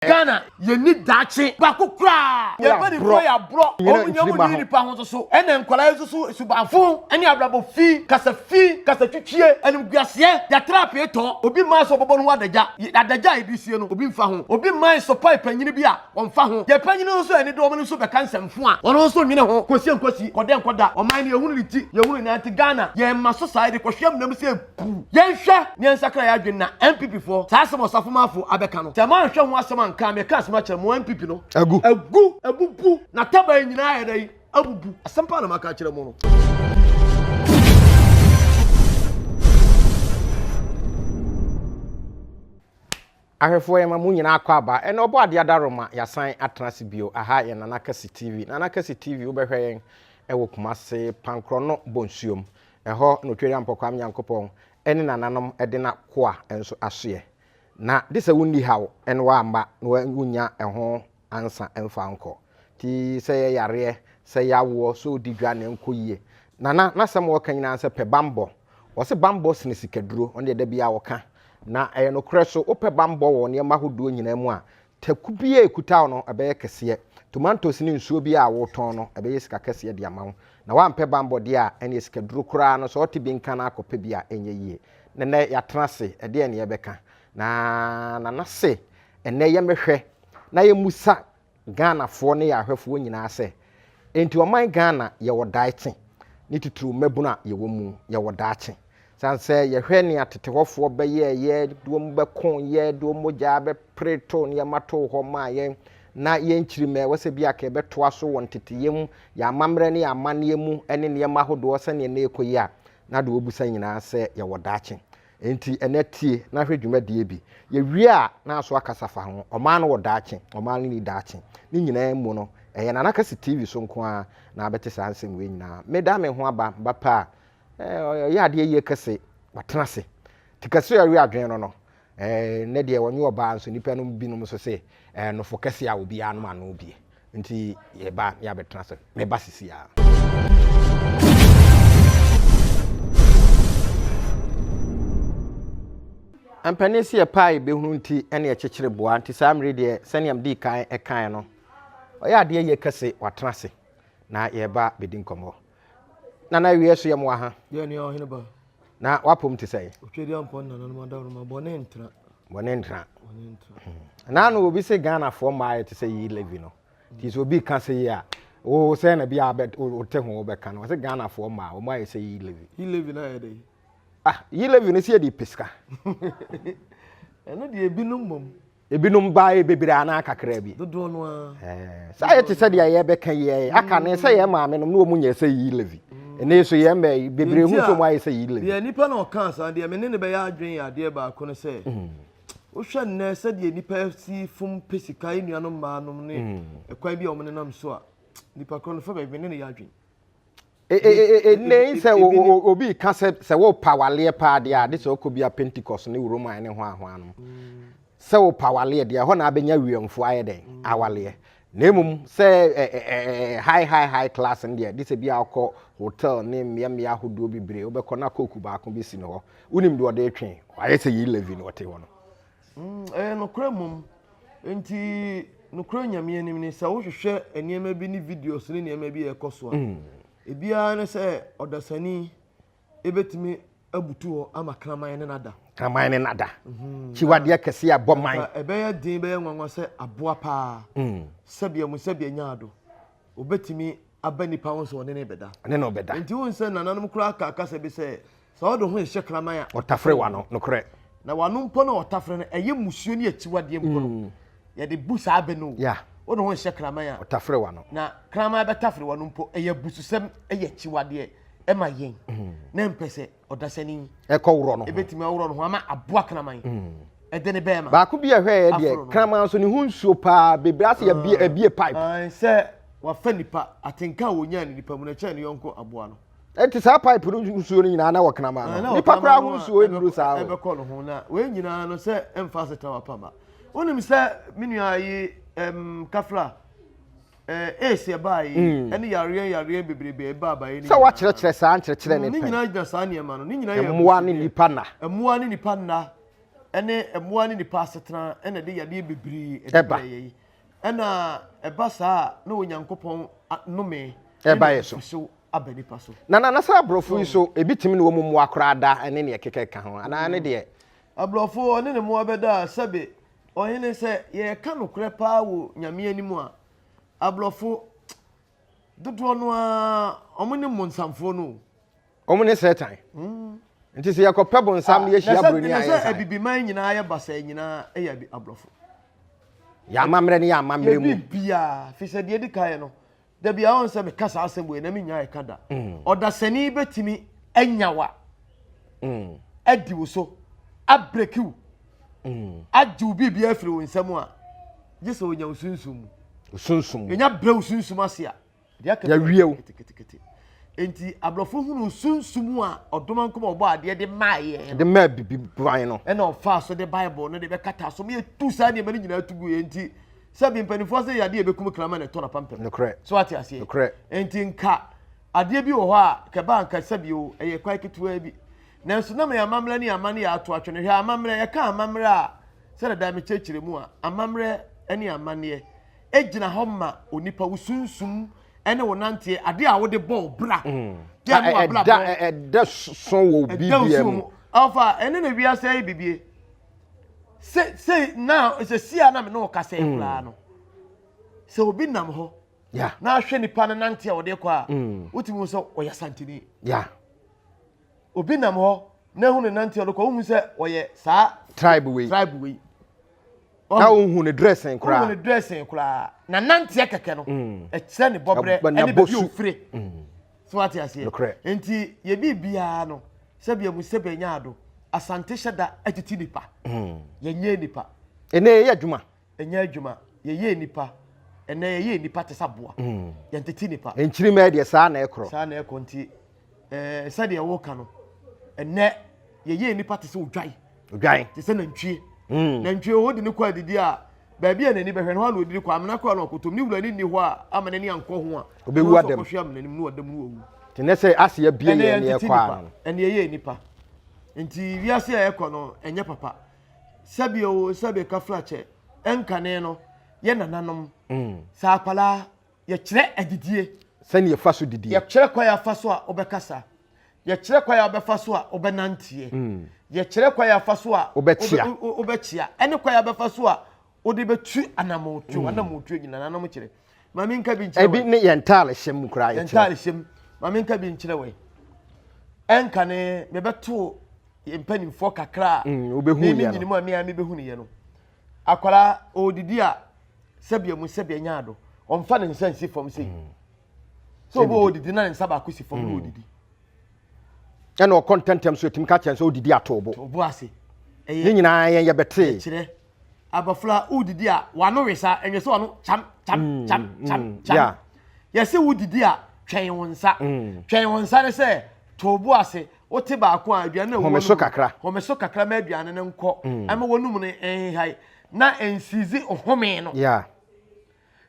Ghana yɛnni daakye baako koraa. Yɛn mpanimfoɔ yɛ aborɔ, wɔn nyɛ wɔn nni nipa ho nso so. Ɛna nkwadaa yi nso so subanfo ne abrabɔ fi, kasa fi, kasa twitwie, animguaseɛ, yɛatra apee tɔ. Obi mmaa sɛ ɔbɛbɔ ne ho adagya, adagya a yɛde sie no, obi mfa ho. Obi mmaa nsɔpae panyini bi a, ɔmfa ho. Yɛn panyini nso ani dɔ wɔn nso bɛka nsɛmfo a, wɔn nso nwene ho. Kɔsie nkɔsi, kɔdɛ nkɔda. Ɔman no yɛhunu ne ti, yɛhunu ne nan nti Ghana yɛmma so saa, yɛde kɔhwe amena mu sɛ Puu. Yɛnhwɛ na yɛnsakra yɛn adwene na NPP foɔ saa asɛm a Ɔsafo Marfo abɛka no sɛ moanhwɛ ho asɛm anka a meka asɛm akyerɛ mo NPP no Agu. Agu, abubu, na taban nyinaa ayɛ dɛn? Abubu. Asɛm paa na maka akyerɛ mo no. Ahwɛfoɔ yɛma mo nyinaa akɔ aba ɛnɛ ɔbɔ adeɛ adaroma yɛasan atena ase bio aha yɛ Nana Kasi TV Nana Kasi TV wobɛhwɛ yɛn ɛwɔ Kumase Pankorɔno Bonsuom Ɛhɔ na Otweriampɔ Kwame Nyankopɔn ne nananom de n'akoa nso asoɛ. Na de sɛ wonni haw na woamma na wonnya ɛho ansa mfa nkɔ. Nti sɛ yɛ yareɛ, sɛ yɛ awoɔ, sɛ odi dwa na ɛnkɔ yie. Nana n'asɛm a ɔka nyinaa ne sɛ pɛ bammɔ. Ɔse bammɔ sene sikaduro, ɔno deɛ da biara ɔka. Na ɛyɛ nokorɛ so, wopɛ bammɔ wɔ nneɛma ahodoɔ nyinaa mu a, Taku bi a ɛkuta wo no, ɛbɛyɛ kɛseɛ. Tomatoes ne nsuo bi a wotɔn no, ɛbɛyɛ sika kɛseɛ de ama wo. Na woampɛ bammɔ deɛ a, ɛnneɛ sikaduro koraa no, sɛ wote bi nka na akɔpɛ bi a, ɛnyɛ yie. Na nnɛ yɛatena ase, ɛdeɛn na yɛbɛka? Na Nana se, ɛnnɛ yɛmmɛhwɛ na yɛmmusa Ghanafoɔ ne yɛn ahwɛfoɔ nyinaa sɛ, enti ɔman Ghana yɛwɔ daakye? Ne titiriw mmabunu a yɛwɔ mu, yɛwɔ daakye? Sane sɛ yɛhwɛ nea tete hɔfoɔ bɛyɛeɛ, de wɔn bɛkoeɛ, de wɔn mogya bɛpere too nneɛma too hɔ maa yɛn, na yɛn nkyirimma ɛwɔ sɛ bi a ka yɛbɛtoa so wɔ nteteyɛ mu, yɛn amammerɛ ne yɛn amanneɛ mu ne nneɛma ahodoɔ sɛdeɛ na ɛrekɔ yi a, na deɛ wɔbisa nyinaa sɛ yɛwɔ daakye. Enti ɛnɛ tie na hwɛ dwumadie bi. Yɛwie a na aso akasa fa ho. Ɔman no wɔ daakye, ɔman no nni daakye. Ne nyinaa mu no, ɛyɛ Nana Kasi TV so nko ara na abɛte saa nsɛm wei nyinaa. Meda me ho aba, mba pɛ a, ɔyɛ adeɛ yie kɛse watena ase te kɛse a ɔwe adwene no no ne deɛ ɔnye ɔbaa nso nipa no binom nso se nofo kɛse a obiara nom ano bie nti yɛba ne abɛtena ase meba sisi a. Mpanin se yɛpɛ a yɛbɛhunu nti ɛne ɛkyekyere boa nti saa mmere deɛ sɛnea mdii kan ɛkae no ɔyɛ adeɛ yie kɛse watena ase na yɛba bɛdi nkɔmmɔ. Nana awie so yɛ mo aha. Yɛ nua ɔhene ba. Na wapom te sɛn? Otwadi ampɔ nananom adaworoma bɔne ntra. Bɔne ntra. Bɔne ntra. Hmm. Na no obi se Ghanafoɔ mmaa yɛ te sɛ yi levy no. Nti sɛ obi ka sɛ yi a wo sɛ na bi a wote ho wobɛka no. Wɔse Ghanafoɔ mmaa wɔn ayɛ sɛ yi levy. Yi levy na ayɛ dɛ. Ah, yi levy no sɛ yɛde pɛ sika. Ɛno deɛ ebinom mmom. Ebinom bae bebree anaa kakraa bi. Dodoɔ no ara. Ɛɛ saa yɛ te sɛ deɛ yɛbɛka yi ɛ aka ne sɛ yɛn maame nom ne wɔn nyɛ sɛ yi levi. Ɛnna yi so yɛn mma yi bebree hu sɛ wɔn ayɛ sɛ yi levi. Deɛ nipa na ɔka saa deɛ me ne ne bɛyɛ adwene yɛ adeɛ baako ne sɛ wohwɛ nnɛ sɛdeɛ nipa si fom pɛ sika yɛn nuanom mmaa nom ne ɛkwan bi a wɔn nenam so a nipa korɔ no fa baabi me ne ne yɛ adwene. Nnɛ yi sɛ obi ka sɛ sɛ wopa waleɛ paa deɛ a de sɛ ɔkɔ bi a Pentecost ne Roman ne ho ahoa no sɛ wopa waleɛ deɛ ɛhɔ na abɛnya wiɛmfo ayɛ dɛn awaleɛ na mmom sɛ high high high class no deɛ de sɛ bi a ɔkɔ hotel ne mmeammea ahodoɔ bebree wobɛkɔ na kooku baako bi si ne hɔ wonim deɛ ɔde retwe wayɛ sɛ yi levi na ɔte hɔ no. Ɛyɛ nokorɛ mmom. Enti nokorɛ Nyame anim ni, sɛ wohwehwɛ nneɛma bi ne videos ne nneɛma bi a ɛkɔ so a, ebiara ne sɛ ɔdasani ebetumi abutu hɔ ama kraman ne nada. Kraman ne nada. Mhm. Kyiwadeɛ kɛse a bɔ man. Ɛbɛyɛ den bɛyɛ nwanwa sɛ aboa paa. Mm. Sɛbea mu sɛbea nyaado. Obetumi aba nipa ho sɛ ɔne ne bɛda. Ɔne no bɛda. Nti wohu sɛ nananom koraa ka kasa bi sɛ sɛ ɔde ho hyehyɛ kraman a. Ɔtafere w'ano, nokorɛ. Na w'ano mpo na ɔtafere no ɛyɛ mmusuo ne akyiwadeɛ mpo no. Mm. Yɛde bu saa bɛ no. Yeah. Wode ho hyehyɛ kraman a. Ɔtafere w'ano. Na kraman bɛtafere w'ano mpo ɛyɛ abususɛm ɛyɛ akyiwadeɛ ɛma yɛn. Mm. Na mpɛ sɛ ɔdasani. Ɛkɔ worɔ no ho. Ebetumi aworɔ no ho ama aboa kraman. Mm. Ɛde ne bɛɛma. Baako bi a ɛhwɛ yɛ deɛ kraman nso ne ho nsuo paa bebree ase yɛ ah. ebie pipe. Sɛ wafa nipa atenka a wɔnyaa ne nipa mu no ɛkyɛn ne yɔnko aboa no. Ɛnti saa pipe no nsuo no nyinaa na wɔ kraman no. Nipa koraa ho nsuo nnuru saa o. Ɛbɛkɔ no ho na wei nyinaa no sɛ ɛmfa asetena wapamba. Wonim sɛ me nua yi kafla AIDS ɛbaa yi mm. ɛne yareɛ yareɛ bebrebe ɛbaa ba yi ne sɛ wakyerɛkyerɛ saa nkyerɛkyerɛ ne mm, ne nyinaa gyina saa nneɛma no ne nyinaa yɛ mmoa ne nipa nna mmoa ne nipa nna. ne mmoa ne nipa asetena na ɛde yadeɛ bebree ɛde brɛ yɛn. Ɛna ɛba saa a na Onyankopɔn nnome ɛba yɛ so. Abufuhyew aba nipa so. Na na na saa aborɔfo yi so ebi tumi ne wɔn mmoa koraa da ne nea ɛkeka ka ho anaa ne deɛ. Aborɔfo ɔne ne mmoa bɛda a sɛbe ɔhene sɛ yɛreka nokorɛ paa wɔ Nyame anim a aborɔfo dodoɔ no ara wɔn ne mmonsamfoɔ no o. Wɔn ne Satan. Nti sɛ yɛkɔpɛ bonsam na yɛhyia buroni a yɛn san. Abibiman nyinaa yɛ basaa nyinaa yɛ aborɔfo. Yɛn amammerɛ ne yɛn amammerɛ mu. Yɛ biribiara fi sɛ deɛ edi kan no dabi a wɔn sɛ meka saa asɛm wei na menya ɛka da. Ɔdasani bɛtumi anya wa adi wo so abreki wo agye wo biribiara afiri wo nsam a gye sɛ onya wo sunsum mu. Sunsum. Yɛnya brɛ wo sunsum ase a deɛ aka yɛwie wo. Ketekete. Nti aborɔfo hunu sunsum a ɔdomankoma ɔbɔ adeɛ de maa yɛn. De maa bibi ban no. Ɛna ɔfaa so de Bible no de bɛkata so ma yɛtu saa nneɛma no nyinaa to gu yɛn nti sɛbi mpanimfoɔ sɛ yadeɛ ɛbɛkum kraman na ɛtɔ n'apampam. Nokorɛ. So ate aseɛ. Nokorɛ. Nti nka adeɛ bi wɔ hɔ a kɛba nka sɛbi o ɛyɛ kwan ketewa bi. Nanso nam yɛn amammerɛ ne yɛn amanneɛ ato atwene hwɛ amammerɛ yɛka amammerɛ a sɛdeɛ daa mekyerɛkyerɛ mu a amammerɛ ne amanneɛ gyina hɔ ma onipa wo sunsum ne wo nanteɛ adeɛ a wode bɔ wo bra mm. ɛda so wɔ bibia mu ɔfa ɛne na wiase ayɛ bibie sɛ sɛ na sɛ sia na me ne wo kasa yi mm. koraa no sɛ obi nam hɔ na ahwɛ nipa no nante a ɔde kɔ a mm. wotumi hu sɛ ɔyɛ santini obi nam hɔ na ehu ne nante ɔde kɔ wohu sɛ ɔyɛ saa tribe wei tribe wei na wohu ne dressing koraa wohu ne dressing koraa na nanteɛ kɛkɛ no mm. ɛkyerɛ ne bɔbrɛ ɛne baabi ofire mm. so wate aseɛ nti yɛ biribiara no sɛbi emu sɛbi enya ado asante hyɛ da ɛtete nipa mm. yɛnyɛ nipa ɛnɛ yɛyɛ adwuma Ɛnyɛ adwuma. Yɛyɛ nnipa. Ɛnɛ yɛyɛ nnipa te sɛ aboa. Mm. Yɛntete nnipa. Nkyirimɛ deɛ saa na ɛkorɔ. Saa na ɛkɔ nti ɛɛ sɛdeɛ wɔka no ɛnɛ yɛyɛ nnipa te sɛ odwan. Odwan. Te sɛ nantwie. Mm. Nantwie wɔn de ne kɔ adidi a baabi a n'ani bɛhwɛ no hɔ a na odidi kɔ amena kɔ a na ɔkɔtɔm ne wura ne nni hɔ a ama n'ani ankɔ ho a. Obewu adam. Ɔkɔhwɛ amena nim na ɔdam no wawu. Te ne sɛ ase abie yɛn ne ɛkɔ a no. Ɛnɛ yɛyɛ nnipa. Nti wiase a ɛkɔ no ɛnyɛ papa. Sɛbi o, sɛbi kafrakyɛ, ɛnkane no, yɛ nananom, mm. sɛ akwadaa, yɛkyerɛ adidie. Sɛnea yɛfa so didie. Yɛkyerɛ kwan afa so a wobɛkasa. Yɛkyerɛ kwan a wobɛfa so a wobɛnanteɛ. Mm. Yɛkyerɛ kwan afa so a wobɛkyia. Wobɛkyia. Ɛne kwan a wobɛfa so a wode bɛtu anammɔntuo. Mm. Anammɔntuo nyina nananom kyerɛ. Maame nka bi nkyerɛ Ebi ne yɛn ntaale hyɛ mu koraa yɛkyerɛ. Yɛn ntaale hyɛ mu. Maame nka bi nkyerɛ wɛ. Ɛnkane mebɛto yɛn mpanimfoɔ kakra a mm, wobɛhu yɛ no nyini mu a mea mebɛhu yɛ no akwaraa ɔredidi a sɛbea mu sɛbea nya ado ɔmfa ne nsa nsi fam sei mm. sɛ ɔbɛ ɔredidi na ne nsa baako si fam na mm. ɔredidi ɛna ɔkɔ ntɛntɛm so ɛtumi ka kyɛn sɛ ɔdidi ato bo bo ase ne nyinaa yɛn yɛbɛtee kyerɛ abɔfra wodidi a wano wesa ɛnyɛ sɛ wano kyam kyam kyam kyam kyam yɛsɛ wodidi a twɛn wo nsa twɛn wo nsa ne sɛ to bo ase Wote baako a, aduane na ɛwɔ Home so kakra. Home so kakra ma aduane no nkɔ. Mm. Ɛma wɔnum no nhae na nsizi home no. Yeah.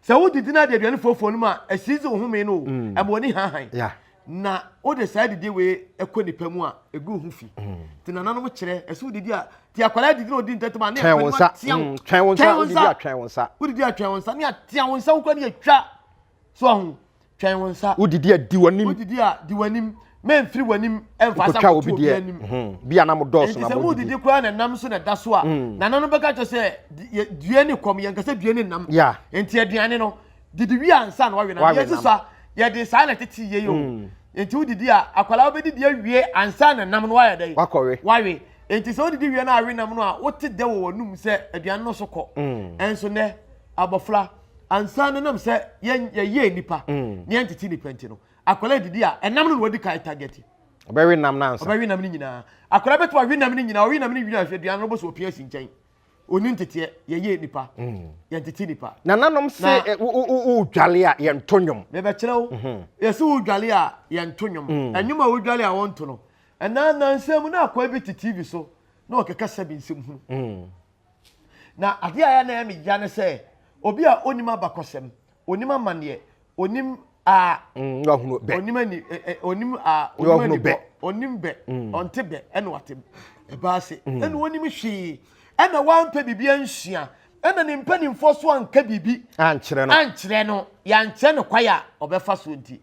Sɛ wodidi na de aduane foofoo no mu a, asizi home no o. Mm. Ɛma wɔni hanhan. Yeah. Na wode saa didi wei ɛkɔ nipa mu a, egu ho fi. Mm. Nti nananom kyerɛ, ɛsɛ wodidi a, ti akwadaa didi na odi ntɛtɛm a, ne twɛn wo nsa. Twɛn wo nsa, wodidi a twɛn wo nsa. Wodidi a twɛn wo nsa, ne atea wo nsa wokura ne atwa. So ahu, twɛn wo nsa. Wodidi a di w'anim. Wodidi a di w'anim. Mɛmfiri w'anim ɛmfa asa kɔto obi anim. Mhm. Bi a na mo dɔɔso na mo didi. Nti sɛ mo didi koraa na nam so na ɛda so a, mm. nana no bɛka kyerɛ sɛ dua ne kɔm yɛn kasa dua ne nam. Yeah. Nti aduane no didi wi ansa na wawe nam. Yɛn sisa yɛde saa na tete yie o. Mm. Nti wodidi a akwadaa wobɛdidi awie ansa na nam no wayɛ dɛ. Wakɔwe. Wawe. Nti sɛ wodidi wie na awe nam no a wote dɛ wɔ w'anum sɛ aduane no so kɔ. Mm. Ɛnso nɛ abɔfra ansa no nam sɛ yɛyɛ nipa mm. ne yɛntete nipa nti no akwadaa didi a ɛnam no na wadi kan target ɔbɛwe nam no ansa ɔbɛwe nam no nyinaa akwadaa bɛtumi awe nam no nyinaa ɔwe nam no nyinaa ahwɛ aduane no bɔ so ɔpia si nkyɛn oni nteteɛ yɛyɛ nipa mm. yɛntete nipa nananom se eh, wodwale a yɛnto nnwom mebɛkyerɛ wo mhm. yɛsɛ wodwale a yɛnto nnwom mm. ɛnwom a wodwale a wɔnto no ɛnaa nansa mu na akwaa bi te tv so na ɔkeka sɛbi nsɛm hunu mm. Na adeɛ a ɛyɛ na ɛyɛ me ya ne sɛ obi a ɔnim abakɔsɛm, ɔnim amanneɛ, ɔnim A. Mm, na wahunu bɛ. Onim ani onim a Na onim wahunu ani bɛ. bɔ onim bɛ ɔnte bɛ ɛna wate ɛba ase ɛna onim hwee ɛna wampɛ biribi ansua ɛna ne mpanimfoɔ so anka biribi Ankyerɛ no. ankyerɛ no yɛankyerɛ no kwae a ɔbɛfa so nti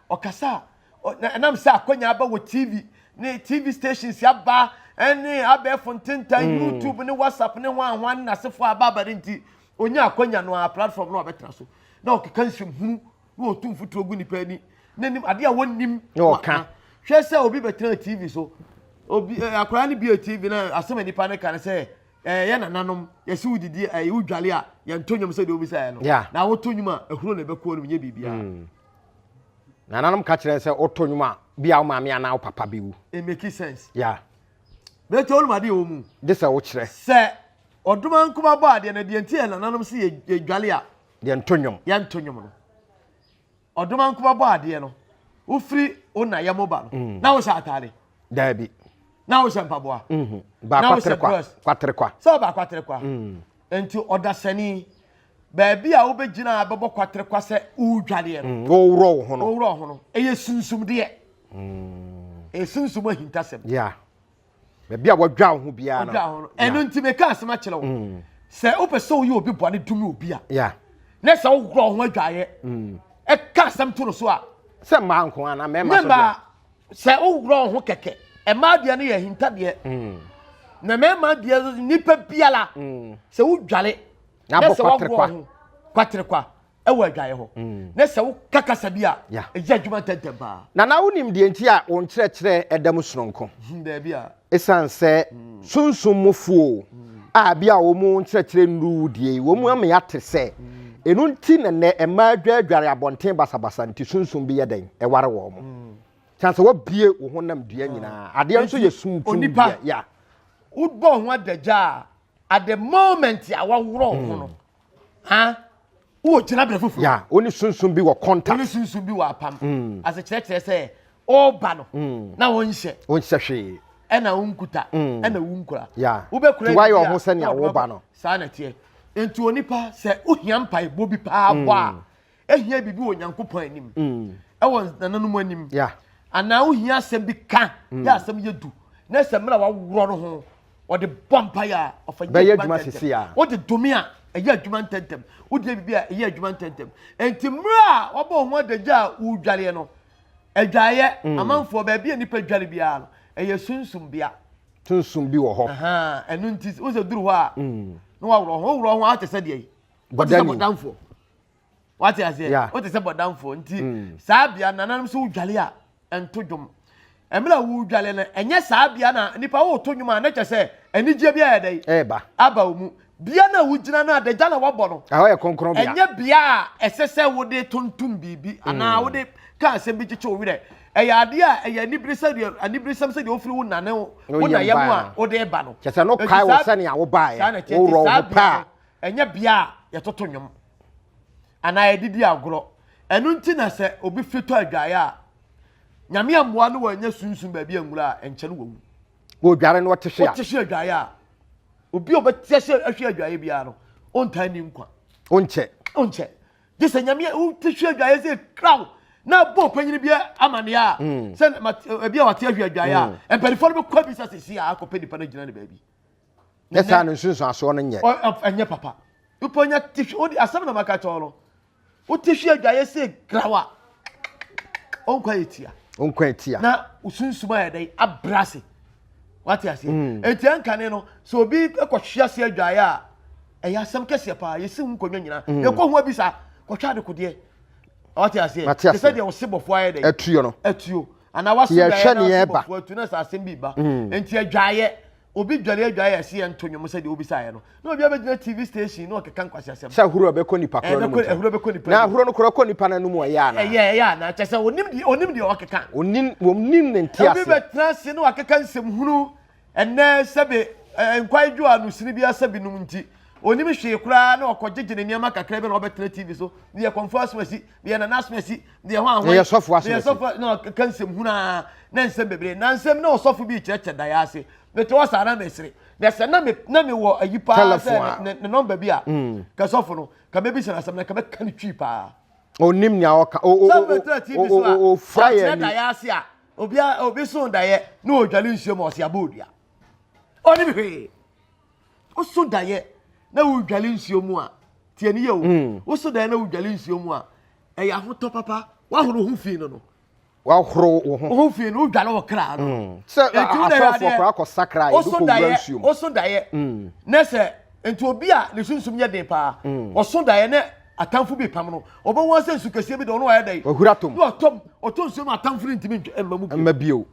ɔkasa a ɛnam sɛ akwanya aba wɔ tv ne tv stations aba ɛne abɛɛfo ntentan mm. youtube ne whatsapp ne ho ahoa ne n'asefoɔ aba aba ne nti onya akwanya no a platform no a ɔbɛtena so na ɔkeka nsɛm hunu na ɔtu mfuturo gu nipa ani n'anim adeɛ a wɔnnim na ɔka hwɛ sɛ obi bɛtena tv so obi eh, akwadaa no bie tv na asɛm a nipa no ka no sɛ ɛɛ yɛ nananom yɛsi wo didi ɛɛ wo dwale a yɛnto nnwom sɛ deɛ obi sɛ yɛ no na woto nnwom a ehuro na ɛbɛkɔ no nyɛ biribiara. Mm. Nananom ka kyerɛ sɛ woto nnwom a bi a wo maame anaa wo papa bɛwu. It make sense. Yeah. Bɛtɛ wɔn adeɛ wɔ mu. De sɛ wokyerɛ. Sɛ ɔdoma nkoma bɔ adeɛ no deɛ nti yɛ nananom sɛ yɛdwale a. Yɛnto nnwom. Yɛnto nnwom no. Ɔdoma nkoma bɔ adeɛ no wofiri wo na yɛ mo ba no mm. na wohyɛ ataade. Daabi. Na wohyɛ mpaboa. Mhm. Na wohyɛ dress. Kwaterekwa. Sɛ ɔba kwaterekwa. Mm. Nti ɔdasani baabi a wobɛgyina a bɛbɔ kwaterekwa sɛ woredwadeɛ no. Mm, woworɔ wo ho no. Woworɔ wo ho no. Ɛyɛ sunsumdeɛ. Ɛyɛ sunsum ahintasɛm. Yeah. Baabi a wɔdwa wo ho biara no. Wɔdwa ho no. Ɛno nti meka asɛm akyerɛ wo. Mm. Sɛ wopɛ sɛ woyɛ obi bɔne dome obi a. Yeah. Na sɛ woworɔ wo ho adwaeɛ. Mm. Ɛka asɛm to no so a. Sɛ mmaa nko ara mmarima so deɛ. Sɛ woworɔ wo ho kɛkɛ. Mmaa deɛ no yɛ ahintadeɛ. Mm. Na mmarima deɛ nipa biara. Sɛ wodwale. Na sɛ woworɔ wo ho kwaterekwa. ɛwɔ adwaeɛ hɔ mm. na sɛ woka kasa bi a ɛyɛ adwuma ntɛntɛm paa. Nana wonim deɛ nti a wo nkyerɛkyerɛ ɛda mu soronko? Hmm, daabi a. Ɛsiane sɛ hmm. sunsum mufoɔ hmm. a bi a wɔn nkyerɛkyerɛ nnuru deɛ yi wɔn ama yɛate sɛ ɛno nti na nnɛ mmaa adwaadware abɔnten basabasa nti sunsum bi yɛ dɛn ɛware wɔn mo. Kyɛn sɛ wɔabie wo honam dua nyinaa adeɛ nso yɛ sunsum dua. Ya. Wobɔ ho adagya a at the moment a waworɔ ho no ha wowɔ gyinaberɛ foforɔ. Ya, wo ne sunsum bi wɔ contact. Wo ne sunsum bi wɔ apam. Mm. Asekyerɛkyerɛ sɛ ɔreba no mm. na wonhyɛ. Wonhyɛ hwee. Ɛna wonkuta. Mm. Ɛna wonkura. Ya. Wobɛkura bi a wayɛ ɔho sɛnea woba no. Saa na ɛteɛ. Nti onipa sɛ wohia mpaebɔ bi paa bɔ a mm. ehia biribi wɔ Nyankopɔn anim. Mm. Ɛwɔ nananom anim. Ya. Anaa wohia asɛm bi ka. Mm. Yɛ asɛm yɛ du. Na sɛ mmerɛ waworɔ no ho Wɔde bɔ mpaeɛ a, ɔfa yɛ adwuma ntɛntɛm. A. Wode dome a, ɛyɛ adwuma ntɛntɛm. Wode biribi a, ɛyɛ adwuma ntɛntɛm. Enti mmerɛ a wɔbɔ wo ho adagya a woredwareɛ no, adwaeɛ, mm. amanfoɔ, baabi a nnipa dware biara no, ɛyɛ sunsum bea. Sunsum bi wɔ hɔ. Ɛno nti, wo sɛ duru hɔ a, mm. na waworɔ ho, woworɔ ho a, wote sɛ deɛ yi. Wote sɛ bɔdamfoɔ. Wate aseɛ? Wote sɛ bɔdamfoɔ. Nti, mm. saa bea nananom sɛ wodware a, nto dwom. Mmerɛ a woredwale no, ɛnyɛ saa bea na nipa woreto nnwom a na kyɛ sɛ anigyeɛ bi ayɛ dɛn? Ɛreba. Aba wo mu. Bea no a wogyina no adagya na wabɔ no. Ɛhɔ yɛ kronkron bea. Ɛnyɛ bea a ɛsɛ sɛ wode tontom biribi anaa mm. wode ka asɛm bi kyekye wo werɛ. Ɛyɛ adeɛ a ɛyɛ anibere sɛdeɛ aniberesɛm sɛdeɛ wofiri wo nane wo na yam a wode ba no. Kyɛ sɛ no kae wo sɛnea wobaeɛ worɔ wo paa. Ɛnyɛ bea a yɛtoto nnwom anaa yɛde di agorɔ. Ɛno nti na sɛ obi fi tɔ adwaeɛ a, Nyame ammoa no wanya sunsum baabi anwura a, ɛnkyɛ no wawu. Wɔdware no ɔte hwe a. Ɔte hwe adwaeɛ a, obi a ɔbɛte ase ahwe adwaeɛ biara no, ɔntaa nni nkwa. Ɔnkyɛ. Ɔnkyɛ. Gye sɛ Nyame wote hwe adwaeɛ sɛ kraw na bɔ ɔpanyini bi amaneɛ a, mm. sɛ ebi a wate ahwe adwaeɛ a, mm. mpanimfoɔ no bɛkɔ abisa sɛsi a akɔpɛ nipa no agyina ne baabi. Ne saa no nsunsuansoɔ no nyɛ. Ɛnyɛ papa. Wopɛ nya te hwe, wode asɛm na maka kyerɛ no. Wote hwe adwaeɛ sɛ grawa. Ɔnkwa yɛ tia. Ɔnkwa yɛ tia. Na osunsum ayɛ dɛn abrɛ ase. Wate aseɛ. Mm. Enti ɛnkane no, sɛ obi kɔhwe ase adwaeɛ a, ɛyɛ asɛm kɛseɛ paa. Yɛsi ho nkonnwa nyinaa. Mm. Yɛkɔ ho abisa, kɔhwɛ adekodeɛ. Wate aseɛ. Te sɛ deɛ ɔse bɔfoɔ ayɛ dɛn. Atuo no. Atuo. Anaa wase dwaeɛ na ɔse bɔfoɔ atu na sɛ asɛm bi ba. Mm. Enti adwaeɛ Obi dware adwae a ɛse yɛnto nnwom sɛdeɛ wobisaeɛ no, na obi abɛgyina TV station na ɔkeka nkwaseasɛm. Sɛ ahuro a ɛbɛkɔ nipa korɔ no mu nti. Ahuro bɛkɔ nipa Na ahuro no korɔ kɔ nipa no anum ɛyɛ anaa? Ɛyɛ ɛyɛ anaa? Kyɛ sɛ onim deɛ onim deɛ ɔkeka. Onim onim ne nte aseɛ. Obi bɛtena ase na wakeka nsɛm hunu ɛnɛ sɛbe nkwae dwo a no sini bi asɛ binom nti onim hwee koraa na ɔkɔgyegye ne nneɛma kakra bi na ɔbɛtena TV so meyɛ kɔmfo asomasi meyɛ nana asomasi meyɛ hɔ ahoa meyɛ sɔfo asomasi meyɛ sɔfo na ɔkeka nsɛm hunu a na nsɛm bebree na nsɛm na ɔsɔfo bi kyerɛkyerɛ daeɛ ase mete hɔ saa na mesere na sɛ na me na mewɔ ayi paa sɛ ne ne nɔmba bi a mm. ka sɔfo no ka mɛbisa no asɛm na ka mɛka no twi paa. Onim nea ɔka. O o Sɛ wobɛtena TV so a, o o fura yɛn ɔkyerɛ ani. daeɛ ase a, obi a obi so daeɛ na ɔdwale nsuo ma ɔse abɔ odua. Ɔnim hwee. Woso daeɛ na wodwale nsuo mu a, tie ne yɛ o. Woso daeɛ na wodwale nsuo mu a, ɛyɛ ahotɔ papa. Woahoro ho fi no no. Wahoro wo ho. Wo ho fi no, wodwale wo kra no. Mm. Sɛ asɔfoɔ koraa kɔ sakra a, yɛde kɔ wura nsuo mu. Woso daeɛ mm. na sɛ nti obi a ne sunsum yɛ den paa, mm. ɔso daeɛ na atamfo bi pam no, ɔbɛhu asɛ nsu kɛseɛ bi de ɔno ayɛ dɛn. Wahura tom. Na ɔtɔm, ɔtɔ nsuo mu atamfo no ntumi mma mu bio. Mma bio.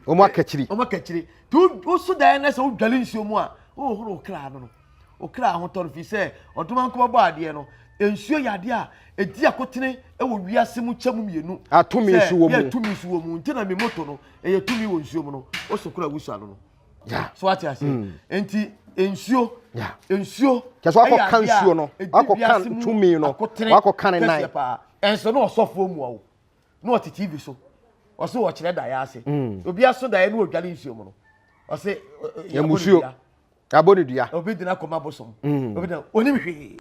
Wɔn akakyiri. Wɔn akakyiri. Nti woso daeɛ na sɛ wodwale nsuo mu a, wohohoro wo kra no no. Wo kra ahotɔ no, firi sɛ ɔdomankoma bɔ adeɛ no, nsuo yɛ adeɛ a ɛdi akotene wɔ wiase mu kyɛ mu mmienu. A tumi nso wɔ mu. Sɛ tumi nso wɔ mu. Nti na me moto no, ɛyɛ tumi wɔ nsuo mu no, woso kora wusu ano no. Yeah. So ate ase. Mm. Nti nsuo, yeah. nsuo kyɛ sɛ wakɔka nsuo no, wakɔka tumi no, wakɔka ne nan. Ɛnso na ɔsɔfoɔ mua wo, na ɔte TV so, ɔse ɔkyerɛ daeɛ ase. Mm. Obi aso daeɛ na ɔdwale nsuo mu no, ɔse yɛmusuo. Yɛabɔ no dua. Obi de n'akoma bosom. Mm. Obi de onim hwee.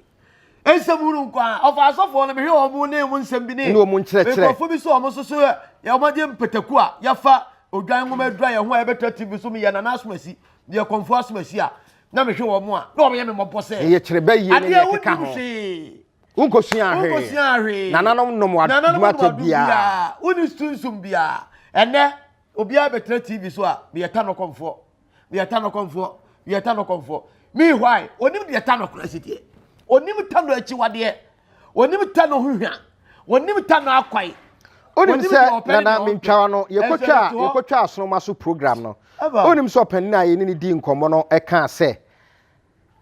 Nsɛm hunu nko a ɔfa asɔfoɔ no mehwɛ wɔn ne wɔn nsɛm bi ne. Ne wɔn nkyerɛkyerɛ. Nkurɔfoɔ bi so wɔn nso so yɛ wɔn adeɛ mpataku a yɛfa odwan nwoma adura yɛn ho a yɛbɛtra TV so meyɛ nana asomasi meyɛ kɔnfoɔ asomasi a na mehwɛ wɔn a na wɔn yɛ me mmɔbɔ sɛ. Yɛ kyerɛ bɛ yie ne adeɛ yɛ keka wonim ho. hwee. Wonkosua hwee. Wonkosua hwee. Nananom nom Nananom adum nom atɛ adum biara. biara. Wonni sunsum biara. Ɛnɛ obiara bɛtena TV so a meyɛ tanɔ kɔnfoɔ. Meyɛ tanɔ kɔnfoɔ, meyɛ tanɔ kɔnfoɔ. Meanwhile, onim deɛ tanɔ kora si teɛ. Onim tanɔ akyiwadeɛ. Onim tanɔ ho hwa. Onim tanɔ akwae. Onim sɛ nana mentwawa no yɛkɔtwa yɛkɔtwa asonoma so program no. Onim sɛ ɔpanin a yɛne ne di nkɔmmɔ no ɛkaa sɛ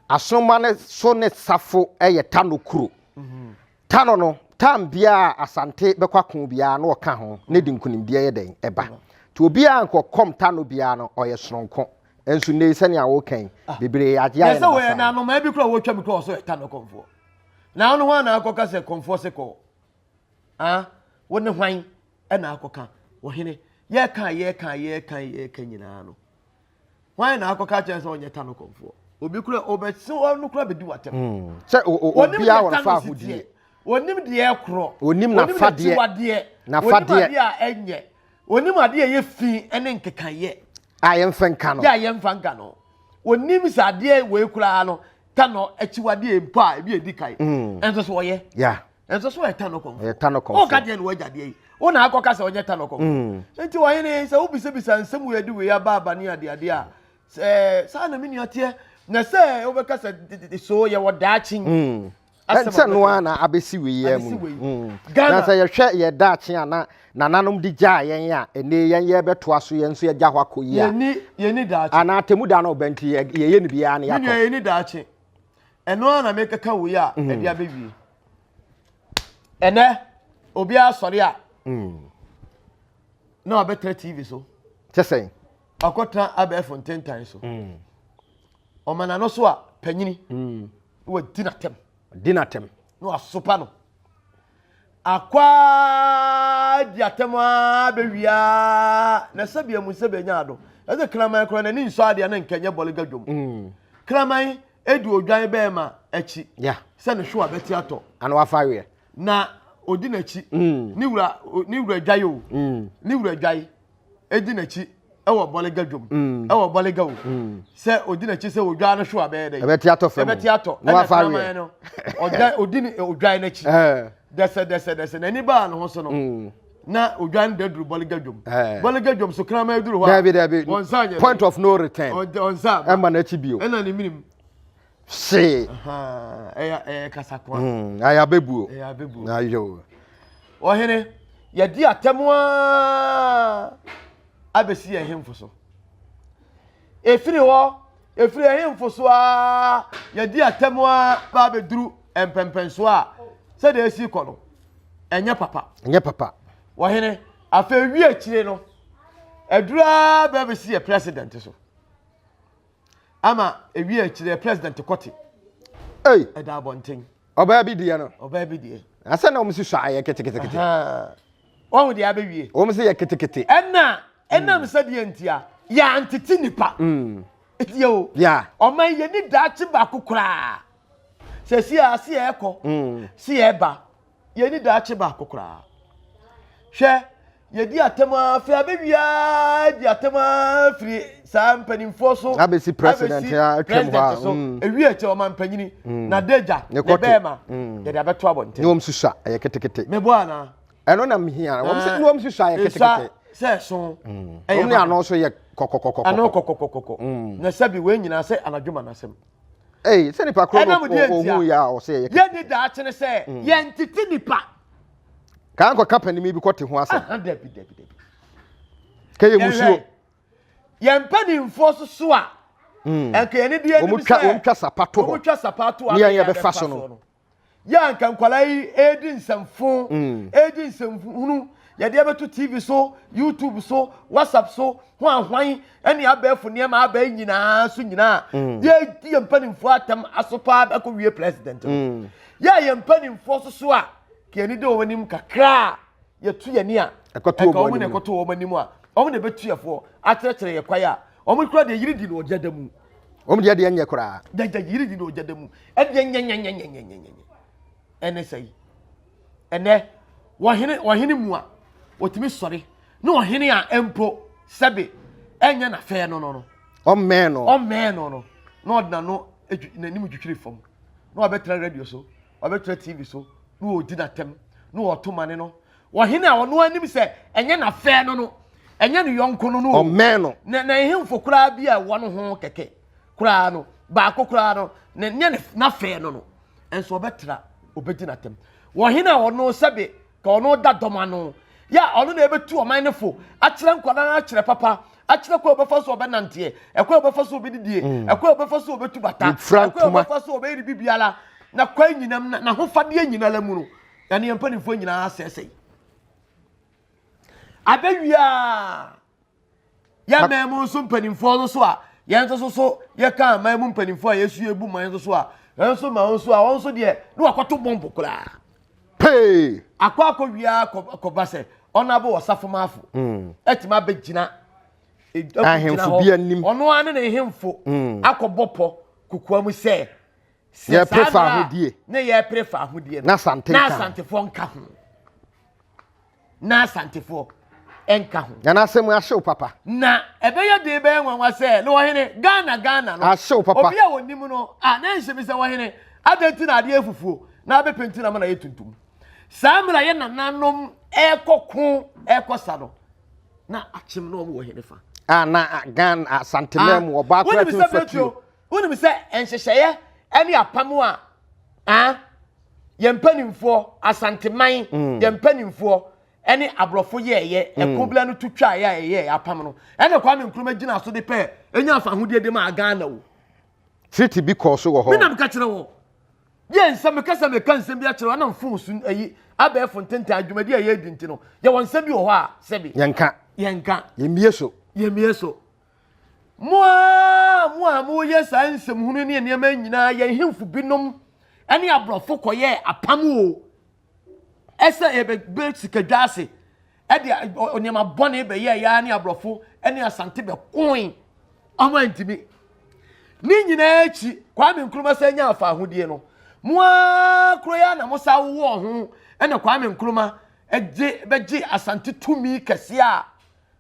asonoma no so ne safo ɛyɛ tanɔ kuro. Mhm. Tano no, time biara a Asante bɛkɔ ako biara na ɔka ho na ɛde nkunimdie yɛ dɛn? Ɛba. Nti obiara nka ɔkɔm Tano biara no, ɔyɛ soronko. Nso nnɛ yi sɛnea woka yi, ah. bebree agye ayɛ no basaa. Na anomaa bi kora wɔtwa mi kora ɔsɔ yɛ Tano kɔmfoɔ. Na ɔno hwan na akɔka sɛ kɔmfoɔ se kɔɔ? Ah, wo ne hwan ɛna akɔka? Ɔhene, yɛka yɛka yɛka yɛka nyinaa no. Hwan na akɔka akyerɛ sɛ ɔnyɛ ta no kɔmfoɔ? Obi kura ɔbɛsi ɔno kura bɛdi w'atɛm. Hmm. Sɛ obiara wɔ nafa ahodie. Onim deɛ ɛkorɔ. Onim nafadeɛ. Onim nafadeɛ. adeɛ a ɛnyɛ. Onim adeɛ a ɛyɛ fi ne nkekayɛ. A yɛmfa nka no. Yɛ a yɛmfa nka no. Onim sɛ adeɛ wei koraa no ta no akyiwadeɛ mpo a ebi edi kan. Hmm. Ɛnso so ɔyɛ. Yeah. Ɛnso so ɔyɛ ta no kɔmfoɔ. Ɔyɛ ta no kɔmfoɔ. Ɔka deɛ na wagya deɛ yi. Wo na akɔka sɛ ɔnyɛ ta no kɔmfoɔ. Mm. Nti ɔhene sɛ wobisabisa nsɛm wei de wei aba aba ne adeade a sɛ saa na me nua teɛ na sɛ wobɛka sɛ so yɛwɔ daakye. Mm. Sɛ no ara na abɛsi wei yɛ mu. Mm. Na sɛ yɛhwɛ yɛ daakye a na nananom de gyaa yɛn a ɛnɛ yɛn yɛbɛtoa so yɛn nso yɛgya hɔ akɔ yi a. Yɛni yɛni daakye. Anaa atemu da no ɔbɛn nti yɛyɛ no biara ne yɛakɔ. Me nua yɛni daakye. Ɛno ara na mekeka wei a mm. ɛde abɛwie. Ɛnɛ obiara sɔre a mm. na wabɛtena TV so. Kyɛ sɛn? Wakɔtena abɛɛfo ntentan so. Mm. Ɔma n'ano so a panyini na wadi n'atɛm. Di n'atɛm. Na wasopa no. Akwaa di atɛm ara bɛwie ara na sɛbi amu sɛ bɛnya ado. Ɛsɛ kraman koraa n'ani nsɔ adeɛ na nkɛnyɛ bɔlega dwom. Mm. Kraman edi odwan bɛrima akyi sɛ ne hwewa bɛte atɔ. Ana wafa aweɛ. Na odi n'akyi. Mm. Ne wura ne wura dwae o. Mm. Ne wura dwae edi n'akyi ɛwɔ bɔlega dwom. Mm. Ɛwɔ bɔlega o. Mm. Sɛ odi n'akyi sɛ odwan no hwewa bɛyɛ dɛ. Ɛbɛte atɔ fam. Ɛbɛte atɔ. Na wafa aweɛ. No ɔdwan odi ne odwan n'akyi. Eh. Dɛsɛ dɛsɛ dɛsɛ n'ani baa ne ho so no. Mm. Na odwan da duru bɔlega dwom. Eh. Bɔlega dwom so kraman duru hɔ a. Dabi dabi. Wɔn nsa anyɛ. Point of no return. Wɔn nsa. Ɛma n'akyi bio. Ɛna ne minim. Hyee. Ɛyɛ ɛyɛ kasakoa. Mm, ayɛ abɛbuo. Ɛyɛ abɛbuo. Ayo. Ɔhene, yɛdi atɛm aa abɛsi yɛn hemfo so. Efiri hɔ, efiri yɛn hemfo so aa yɛdi atɛm aa ba abɛduru mpɛmpɛnsoɔ a sɛdeɛ esi kɔ no, ɛnyɛ papa. Ɛnyɛ papa. Ɔhene, afei wie akyire no, aduru aa bɛbɛsi yɛ president so. Ama ewie akyire president kɔte. Ei. Ɛda abɔnten. Ɔbaa bi deɛ no. Ɔbaa bi deɛ. Asɛ na wɔn si sɔ ayɛ ketekete. Wɔn deɛ abɛwie. Wɔn si yɛ ketekete. Ɛna ɛnam mm. sɛdeɛ ntia yɛantete nipa. Mm. Ɛtiɛ o. Yeah. Ɔman yɛ ni daakye baako koraa. Sɛ si a si yɛ kɔ. Mm. Si yɛ ba. Yɛnni daakye baako koraa. Hwɛ, yɛdi atɛm ara firi abɛwie ara di atɛm ara firi saa mpanimfoɔ so abɛsi president a atwam hɔ a so mm. ewie akyɛ ɔman panyini mm. na dagya ne bɛɛma mm. yɛde abɛto abɔnten ne wɔn susua ɛyɛ ketekete meboa anaa ɛno na mehia wɔn sɛ ne wɔn susua ɛyɛ ketekete sɛ ɛso ɛyɛ wɔn ne ano nso yɛ kɔkɔkɔkɔ ano kɔkɔkɔkɔ na sɛbi wɔn nyinaa sɛ anadwo ma n'asɛm Ee, sɛ nipa koro no ohun yɛ a ɔsɛ yɛ. Yɛn ni daakye ne sɛ mm. yɛn tete nipa. Kaa nkɔka panyin bi kɔte ho asɛm. Dabi dabi dabi. Kɛyɛ musuo. Yɛn mpanimfoɔ soso a. Mm. Nka yɛn ni di anim sɛ wɔn twa sapa to hɔ. Wɔn twa sapa to hɔ. Ne yɛn yɛ bɛfa so no. Yɛ anka nkwadaa yi redi nsɛmfo, mm. redi nsɛmhunu, yɛde abɛto TV so, YouTube so, WhatsApp so, ho ahwan ne abɛɛfo nneɛma abɛɛ nyinaa so nyinaa. Mm. Yɛdi yɛn mpanimfoɔ atɛm aso paa bɛkɔ wie president no. Mm. Yɛ yɛn mpanimfoɔ so so a, ka yɛn ani da wɔn anim kakra a yɛtu yɛn ani a, ɛka wɔn na ɛkɔto wɔn anim a, wɔn na ɛbɛtu yɛfoɔ akyerɛkyerɛ yɛ kwae a, wɔn kura deɛ yiri di no ɔgya da mu. Wɔn deɛ deɛ nyɛ koraa. Gyagya yiri di na ogya da mu. Ɛdeɛ nyɛnyɛnyɛnyɛnyɛnyɛ. Ɛne sɛ yi. Ɛnɛ wɔhene wɔhene mu a wɔtumi sɔre ne ɔhene a mpo sɛbe ɛnyɛ n'afɛɛ no no no. Ɔmmɛn no. Ɔmmɛn no no. Na ɔde n'ano n'anim twitwiri fam. Na wabɛtena radio so, wabɛtena TV so, na ɔredi n'atɛm, na ɔreto mane no. Ɔhene a ɔno anim sɛ ɛnyɛ n'afɛɛ no no, ɛnyɛ ne yɔnko no no. Ɔmmɛn no. Na na nhemfo koraa bi a ɛwɔ no ho kɛkɛ koraa no, baako koraa no, na nyɛ ne n'afɛɛ no no. Nso ɔbɛtra, ɔbɛdi n'atɛm. Ɔhene a ɔno sɛbe ka ɔno da dɔm ano, yɛ a ɔno na ɛbɛtu ɔman no fo, akyerɛ nkwadaa no akyerɛ papa, akyerɛ kwan a ɔbɛfa so ɔbɛnanteɛ, ɛkwan a ɔbɛfa so ɔbɛdidie, mm. ɛkwan a ɔbɛfa so ɔbɛtu bata, ɛkwan a ɔbɛfa so ɔbɛyɛ ne biribiara, na kwan nyinam n'ahofadeɛ nyinara mu no. Ɛne yɛn mpanimfoɔ nyinaa asɛesɛe. Abɛwia yɛn man mu nso mpanimfoɔ no so a yɛn nso so so yɛka aman mu mpanimfoɔ a yɛsu yɛbu man nso so a yɛn nso ma wɔn nso a wɔn nso deɛ ne wakɔto bɔmbo koraa. Pee. Akɔ akɔ wia akɔba sɛ ɔnabo ɔsafo maafo. Mm. Ɛtumi abɛgyina. Ahemfo bi anim. Ɔno ara ne ne hemfo mm. akɔbɔ pɔ kokoa mu sɛ. Sɛ Yɛpere saa fa mmerɛ a ahodie. ne yɛpere fa ahodie no, Na Asante na nka ho. Asantefoɔ nka ho. Na Asantefoɔ nka ho. Nana asɛm ahyew papa. Na ɛbɛyɛ den bɛyɛ nwanwa sɛ ne ɔhene Ghana Ghana no Ahyew papa. obi a ɔnim no a na nhyɛ bi sɛ ɔhene adɛn nti na adeɛ fufuo na abɛpenti na ama no ayɛ tuntum. Saa mmerɛ a yɛ nananom ɛrekɔ ko ɛrekɔ sa no na akyem na wɔn wɔ hene fa. A na Ghana Asanteman mu ɔbaa koraa Wonim tumi sɛ fa Petro tuo. Wonim sɛ nhyehyɛeɛ ne apam a ah, yɛn mpanimfoɔ, Asanteman, mm. yɛn mpanimfoɔ ne aborɔfo yɛɛyɛ mm. ɛko bla no to twaeɛ a ɛyɛɛ apam no ɛna Kwame Nkrumah gyina so de pɛ ɛnya afahodie de maa Ghana o. Treaty bi kɔɔ so wɔ hɔ. Me na meka kyerɛ wɔ. Yɛ nsɛm meka sɛ meka nsɛm bi akyerɛ wɔ ɛna mfon so ayi abɛɛfo ntenten adwumadi a yɛredi nti no yɛwɔ nsɛm bi wɔ hɔ a sɛbi. Yɛnka. Yɛnka. Yɛmmie so. Yɛmmie so. Mo a mo a moyɛ saa nsɛmhunu ne nneɛma nyinaa, yɛn hemfo binom ne aborɔfo kɔyɛɛ apam o, ɛsɛ yɛbɛbɛ sikadwa ase ɛde nneɛma bɔne bɛyɛɛ yɛa ne aborɔfo ne asante bɛkoe ɔmo antumi. Ne nyinaa akyi, Kwame Nkrumah sɛ nya afa ahodie no, mo ara koro yi ara na mo sa wowɔ ho ɛna Kwame Nkrumah gye bɛgye asante tumi kɛseɛ a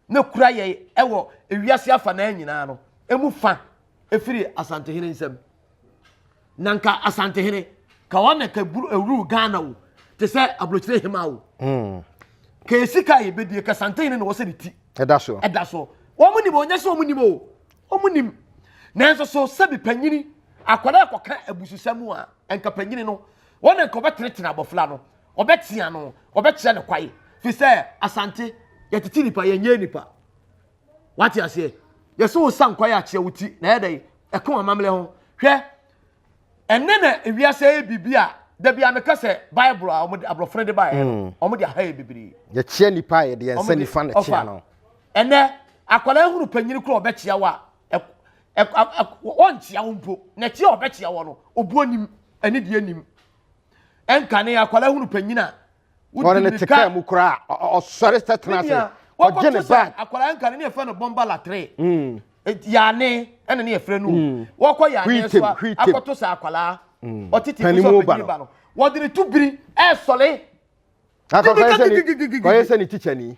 na kura yɛn wɔ ewiase afanaa nyinaa no emu fa efiri Asantehene nsam. Na nka Asantehene ka wɔn na ka buru ewuru Ghana o te sɛ aburokyire hema o. Mm. Ka esi ka yɛ bedie ka Asantehene na wɔsɛ ne ti. Ɛda so. Ɛda so. Wɔn nim onyɛ sɛ wɔn nim o. Wɔn nim. Nanso so sɛbi panyini akwadaa kɔka abususɛm a nka panyini no wɔn na nka wɔbɛtenetene abɔfra no. Ɔbɛtea no, ɔbɛkyerɛ no kwae. Fi sɛ Asante, yɛtete nipa, yɛnyɛ nipa. Wate aseɛ? Yɛsɛ wo sa nkwae akyerɛ wo ti, na ɛyɛ dɛn? Ɛka wɔn amammerɛ ho. Hwɛ, ɛnnɛ na ewiase ayɛ biribi a, da bi a meka sɛ Bible a wɔde aborɔfo no de baeɛ no, mm. wɔde aha yɛ bebree. Yɛkyea nipa a yɛde yɛn nsa nifa na kyea no. Ɛnnɛ, akwadaa hunu panyin koro ɔbɛkyea wo a, ɔnkyea wo mpo. Na kyea a ɔbɛkyea wɔ no, obuo nim, anidie nim. Ɛnkane akwadaa hunu panyin a wodi ne te mu koraa ɔsɔre sɛ tena ase ɔgye ne bag. Akwadaa nkane ne yɛfrɛ no bɔmba latre. Mm. Yaane ɛna ne yɛfrɛ no. Mm. Wɔkɔ yaane so a akɔto sɛ akwadaa mm. ɔtete mu sɛ ɔpanyin ba no. Wɔde ne to biri ɛsɔre. Kɔyɛ sɛ ne tikyani.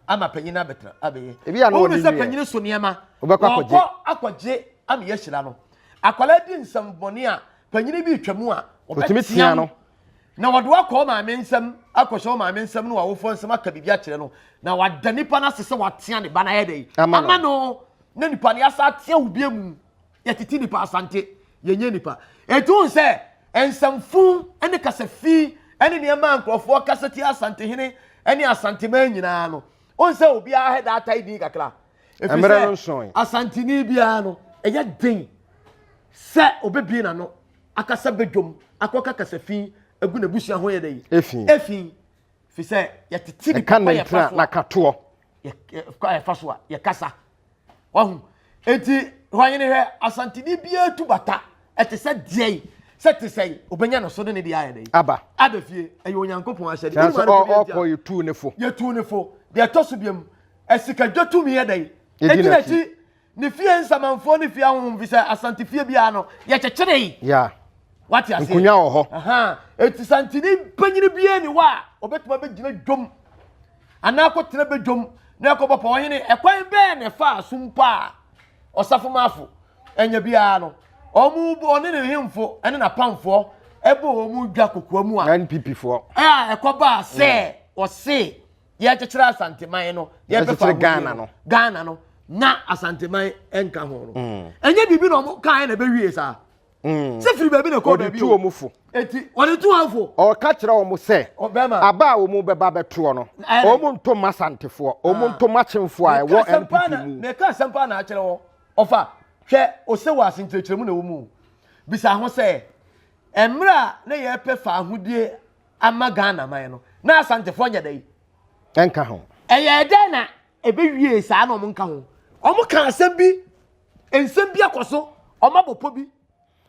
Ama panyin no abɛtena abɛyɛ. Ebi a na wɔde wie. sɛ panyin so nneɛma. Wobɛkɔ akɔgye. Wɔkɔ akɔgye ama yɛahyira no. Akwadaa di nsɛmbɔne a panyin bi retwa mu a wɔbɛtea no. Na wɔde wakɔ wo maame nsam akɔhyɛ wo maame nsam ne w'awofoɔ nsam aka biribi akyerɛ no na wada nipa no ase sɛ watea ne ba no ayɛ dɛ ama no na nipa no yɛasa atea wo bia mu yɛtete nipa asante yɛnyɛ nipa ɛti wo sɛ nsɛmfo ne kasafi ne nneɛma a nkurɔfoɔ kasa tia asantehene ne asanteman nyinaa no wo sɛ obiara hɛ da atae din kakra ɛfiri sɛ asanteni biara no ɛyɛ den sɛ obɛbie n'ano akasa badwam akɔka kasafi agu n'abusua ho yɛ dɛ yi efi efi fi sɛ yɛtete nipa pa yɛfa so a nakatoɔ yɛfa so a yɛkasa wahu eti hwanyene hwɛ asanteni biara tu bata ɛte sɛ deɛ yi sɛ te sɛ yi obɛnya no so de ne deɛ ayɛ dɛ yi aba aba fie ɛyɛ Onyankopɔn ahyɛde nanso ɔkɔ yɛtu ne fo yɛtu ne fo deɛ ɛtɔ so biam ɛsikadwa tumi yɛ dɛ yi ɛdi n'akyi Ne fie nsamanfoɔ ne fie ahonhom fi sɛ Asante fie biara no yɛkyekyeree. Yeah. Wate aseɛ? Nkonnwa wɔ hɔ. Aha. Eti santini panyini biara ni hɔ a ɔbɛtumi abɛgyina dwom anaa akɔtena badwam na ɛkɔbɔ pɔ ɔhene ɛkwan bɛɛ na ɛfaa so mpo a ɔsafo maafo ɛnya biara no wɔn ɔne ne hemfo ɛne n'apamfoɔ ɛbɔ wɔn dwa kokoa mu a NPP foɔ a ɛkɔbaa sɛ ɔse yɛkyekyere asanteman no yɛkyekyere Ghana no Ghana no na asanteman nka ho no mm. ɛnyɛ biribi na ɔmo kae na ɛbɛwie saa mm. sɛ firi baabi na ɛkɔ baabi o ɔde tu wɔn fo eti ɔde tu wɔn fo ɔka kyerɛ wɔn sɛ aba a wɔn bɛba bɛtoɔ no wɔn nto ma asantefoɔ wɔn ah. nto ma kyemfoɔ a ɛwɔ NPP mu mɛka asɛm paa na akyerɛ wɔ ɔfa hwɛ ose wɔ ase nkyerɛkyerɛ mu na ɛwɔ mu bisa ho sɛ mmerɛ a na yɛpɛ fa ahodie ama Ghana man no na Asantefoɔ nyɛ dɛn? Ɛnka ho. Ɛyɛ dɛn na ɛbɛwie saa na ɔmo nka ho? Ɔmo ka asɛm bi, nsɛm bi akɔ so, ɔmo abɔ pɔ bi,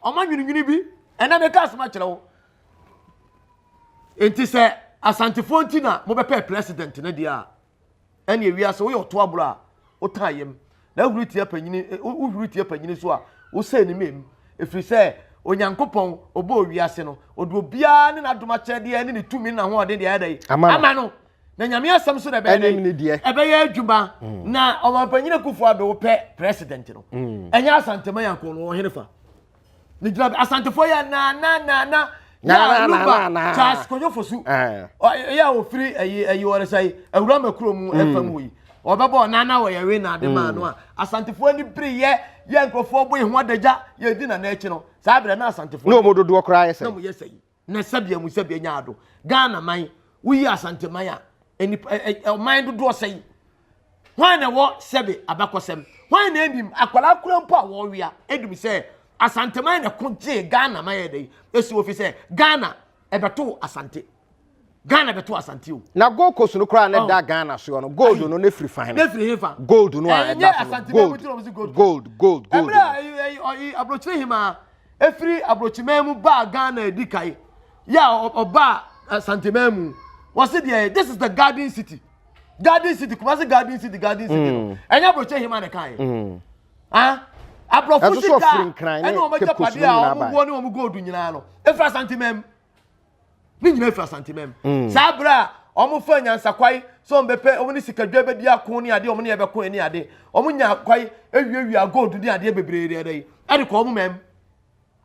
ɔmo anwenenwene bi, ɛnna meka asɛm akyerɛ wo. Nti sɛ Asantefoɔ nti na mobɛpɛ president no deɛ a, Ɛnneɛ wiase woyɛ ɔto aboro a wotaa yam na wohuri tia panyini wohuri tia panyini so a wosɛe ne mem ɛfiri sɛ Onyankopɔn ɔbɔɔ wiase no ɔde obiara ne n'adom akyɛdeɛ ne ne tumi ne n'ahoɔden deɛ ayɛ dɛ ama no na Nyame asɛm so na ɛbɛyɛ dɛ ɛbɛyɛ adwuma mm. na ɔmanpanyin Akufo Addo pɛ president no mm. ɛnyɛ Asantema yɛ akɔn no ɔhene fa ne gyina asantefoɔ yɛ na na na na yɛ luba Charles Kojo Fosu yɛ a ofiri ɛyi ɛyi wɔre sɛ awura mɛkuro mu ɛfam mm. yi ɔbɛbɔ nana wɔ yɛwe na ade maa no a asantefoɔ ani bere yɛ yɛ nkurɔfoɔ bɔ ehu adagya yɛ di nana akyi no saa abirɛ na asantefoɔ na wɔn dodoɔ koraa yɛ sɛ na wɔn yɛ sɛ yi na sɛbea mu sɛbea nya ado Ghana man woyi Asante man a nipa ɛ ɔman dodoɔ sɛn hwan na ɛwɔ sɛbe abakɔsɛm hwan na anim akwadaa kura mpo a wɔwea edim sɛ Asante man na ɛko gyee Ghana man yɛ dɛ esi ofi sɛ Ghana ɛbɛto Asante Ghana bɛto Asante o. Na Gold Coast no koraa na ɛda Ghana soɔ no gold no ne firi fan no. Ne firi hefa. Gold no a ɛda so no gold gold gold gold. Ɛmira ɛyi aburokyire hemaa. Ɛfiri abrokyiman mu baa Ghana edi kae yɛ a ɔbaa Asanteman mu wɔsi deɛ this is the garden city garden city Kumasi garden city garden city no mm. ɛnyɛ abrokyi hema na ɛka yɛ mm. ah aborɔfo sika ɛne wɔn agyapadeɛ a wɔn wɔ ne wɔn gold nyinaa no efiri Asanteman mu ne nyinaa firi asantemam mm. saa berɛ a wɔn fa nyansakwae sɛ wɔn bɛpɛ wɔn ne sikadwa bɛdi ako ne adeɛ wɔn ne yɛbɛko ne ade wɔn nya kwae awiawia gold ne adeɛ bebree deɛ dɛ ɛde kɔ wɔn mɛm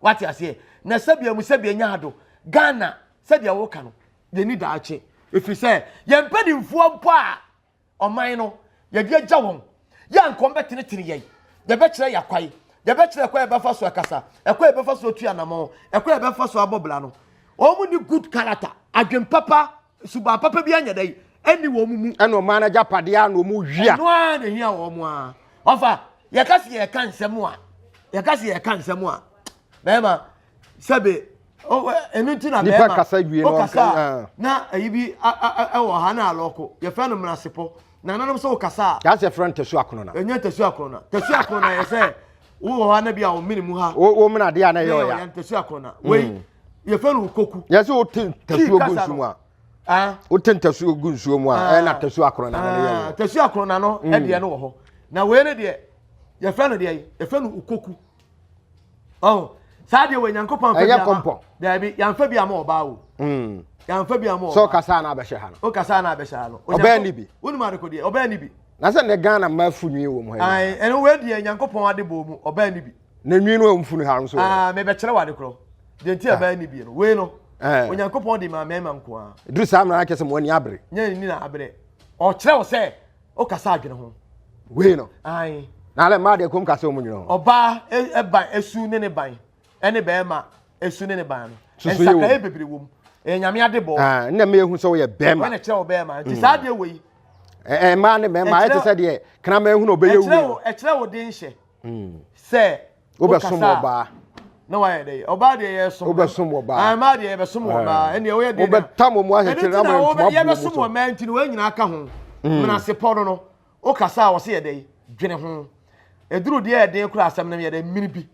wate aseɛ na sɛbea mu sɛbea nya ado Ghana sɛdeɛ wɔka no yɛni daakye ɛfiri sɛ yɛn mpanimfoɔ mpo a Ɔman no, yɛde agya wɔn. Yɛ a nka wɔbɛtenetene yɛn. Yɛbɛkyerɛ yɛn akwan. Yɛbɛkyerɛ ɛkwan a yɛbɛfa so akasa, ɛkwan a yɛbɛfa so atu anamɔn, ɛkwan a yɛbɛfa so abɔ bra no. Wɔn ni good character, adwen papa, suban papa bi anyɛ dɛ, ɛnni wɔn mu. Ɛna ɔman no agyapadeɛ a na wɔn wia. Ɛno ara na ehia wɔn a. Ɔfa, yɛka se yɛka nsɛm a, yɛka se yɛka nsɛm a, bɛrima, sɛbe ɛno nti na bɛrima kasa wie no ɔkasa ah. na ayi bi ɛwɔ ha na alɔko yɛfrɛ no mmerasepɔ na nanom sɛ wokasa a yɛasɛ frɛ no tasu akono na ɛnyɛ tasu akono na tasu akono na yɛ sɛ wowɔ hɔ na bi a wo mene mu ha wo mene adeɛ a na ɛyɛ ɔya tasu akono na wei mm. yɛfrɛ no koku yɛ sɛ wote tasuo gu nsuo mu a ah. wote ntasuo gu nsuo mu a ah. ɛna tasu akono na no yɛ tasu akono na no mm. ɛdeɛ no wɔ hɔ na wei ne deɛ yɛfrɛ no deɛ yɛfrɛ no koku ɔho Saa deɛ wɔ Nyankopɔn amfa bi Ɛnyɛ ama. kɔmpɔ. Daabi, yɛamfa bi ama ɔbaa o. Yɛamfa bi ama Sɛ ɔbaa. ɔkasa na abɛhyɛ ha no. Ɔkasa na abɛhyɛ ha no. Ɔbaa ni bi. Wonim adekodeɛ, ɔbaa ni bi. Na sɛ nnɛ Ghana mmaa fu nwi wɔ mu ha yi. Ae, ɛno wei deɛ Nyankopɔn ade bɔ mu, ɔbaa ni bi. Na nwi no a wɔmfu no ha nso. Ah, mebɛkyerɛ wo ade korɔ. Deɛ nti a ɔbaa ni bi no, wei no, Eh. Onyankopɔn de maa mmarima nko ara. Duru saa mmerɛ no akyɛ sɛ mo ani abere. Nyɛ ni na abrɛ. Ɔkyerɛ wo sɛ, wokasa adwene ho. Wei no. Ae. Na alɛ mmaa deɛ kɔm kasa wɔn nwene ho. Ɔbaa ɛban esu ne ne ban ɛne bɛrima esu ne ne ban no. Soso yɛ wɔ mu. Nsakraeɛ bebree wɔ mu. Ɛyɛ nyame ade bɔ. Ah, nna mi ehu sɛ woyɛ bɛrima. Wɔn na kyerɛ wo bɛrima. Nti saa adeɛ wɔ yi. Ɛɛ mmaa ne mmarima ayɛ te sɛ deɛ kraman ehunu ɔbɛyɛ wuo. Wo ɛkyerɛ wo den hyɛ. Sɛ. Wobɛsom ɔbaa. Na wayɛ dɛ ɔbaa deɛ yɛ som. Wobɛsom ɔbaa. Ah mmaa deɛ yɛbɛsom ɔbaa. Ɛnna woyɛ deɛ. Wobɛtam wɔn ahɛkyerɛ ama ntoma bu wɔn so. Yɛbɛsom ɔbaa nti no wɔn nyinaa ka ho. Menasepɔ no no wokasa a wɔse yɛ dɛ dwene ho. Ɛduru deɛ ɛden koraa asɛm no yɛ dɛ mmiri bi.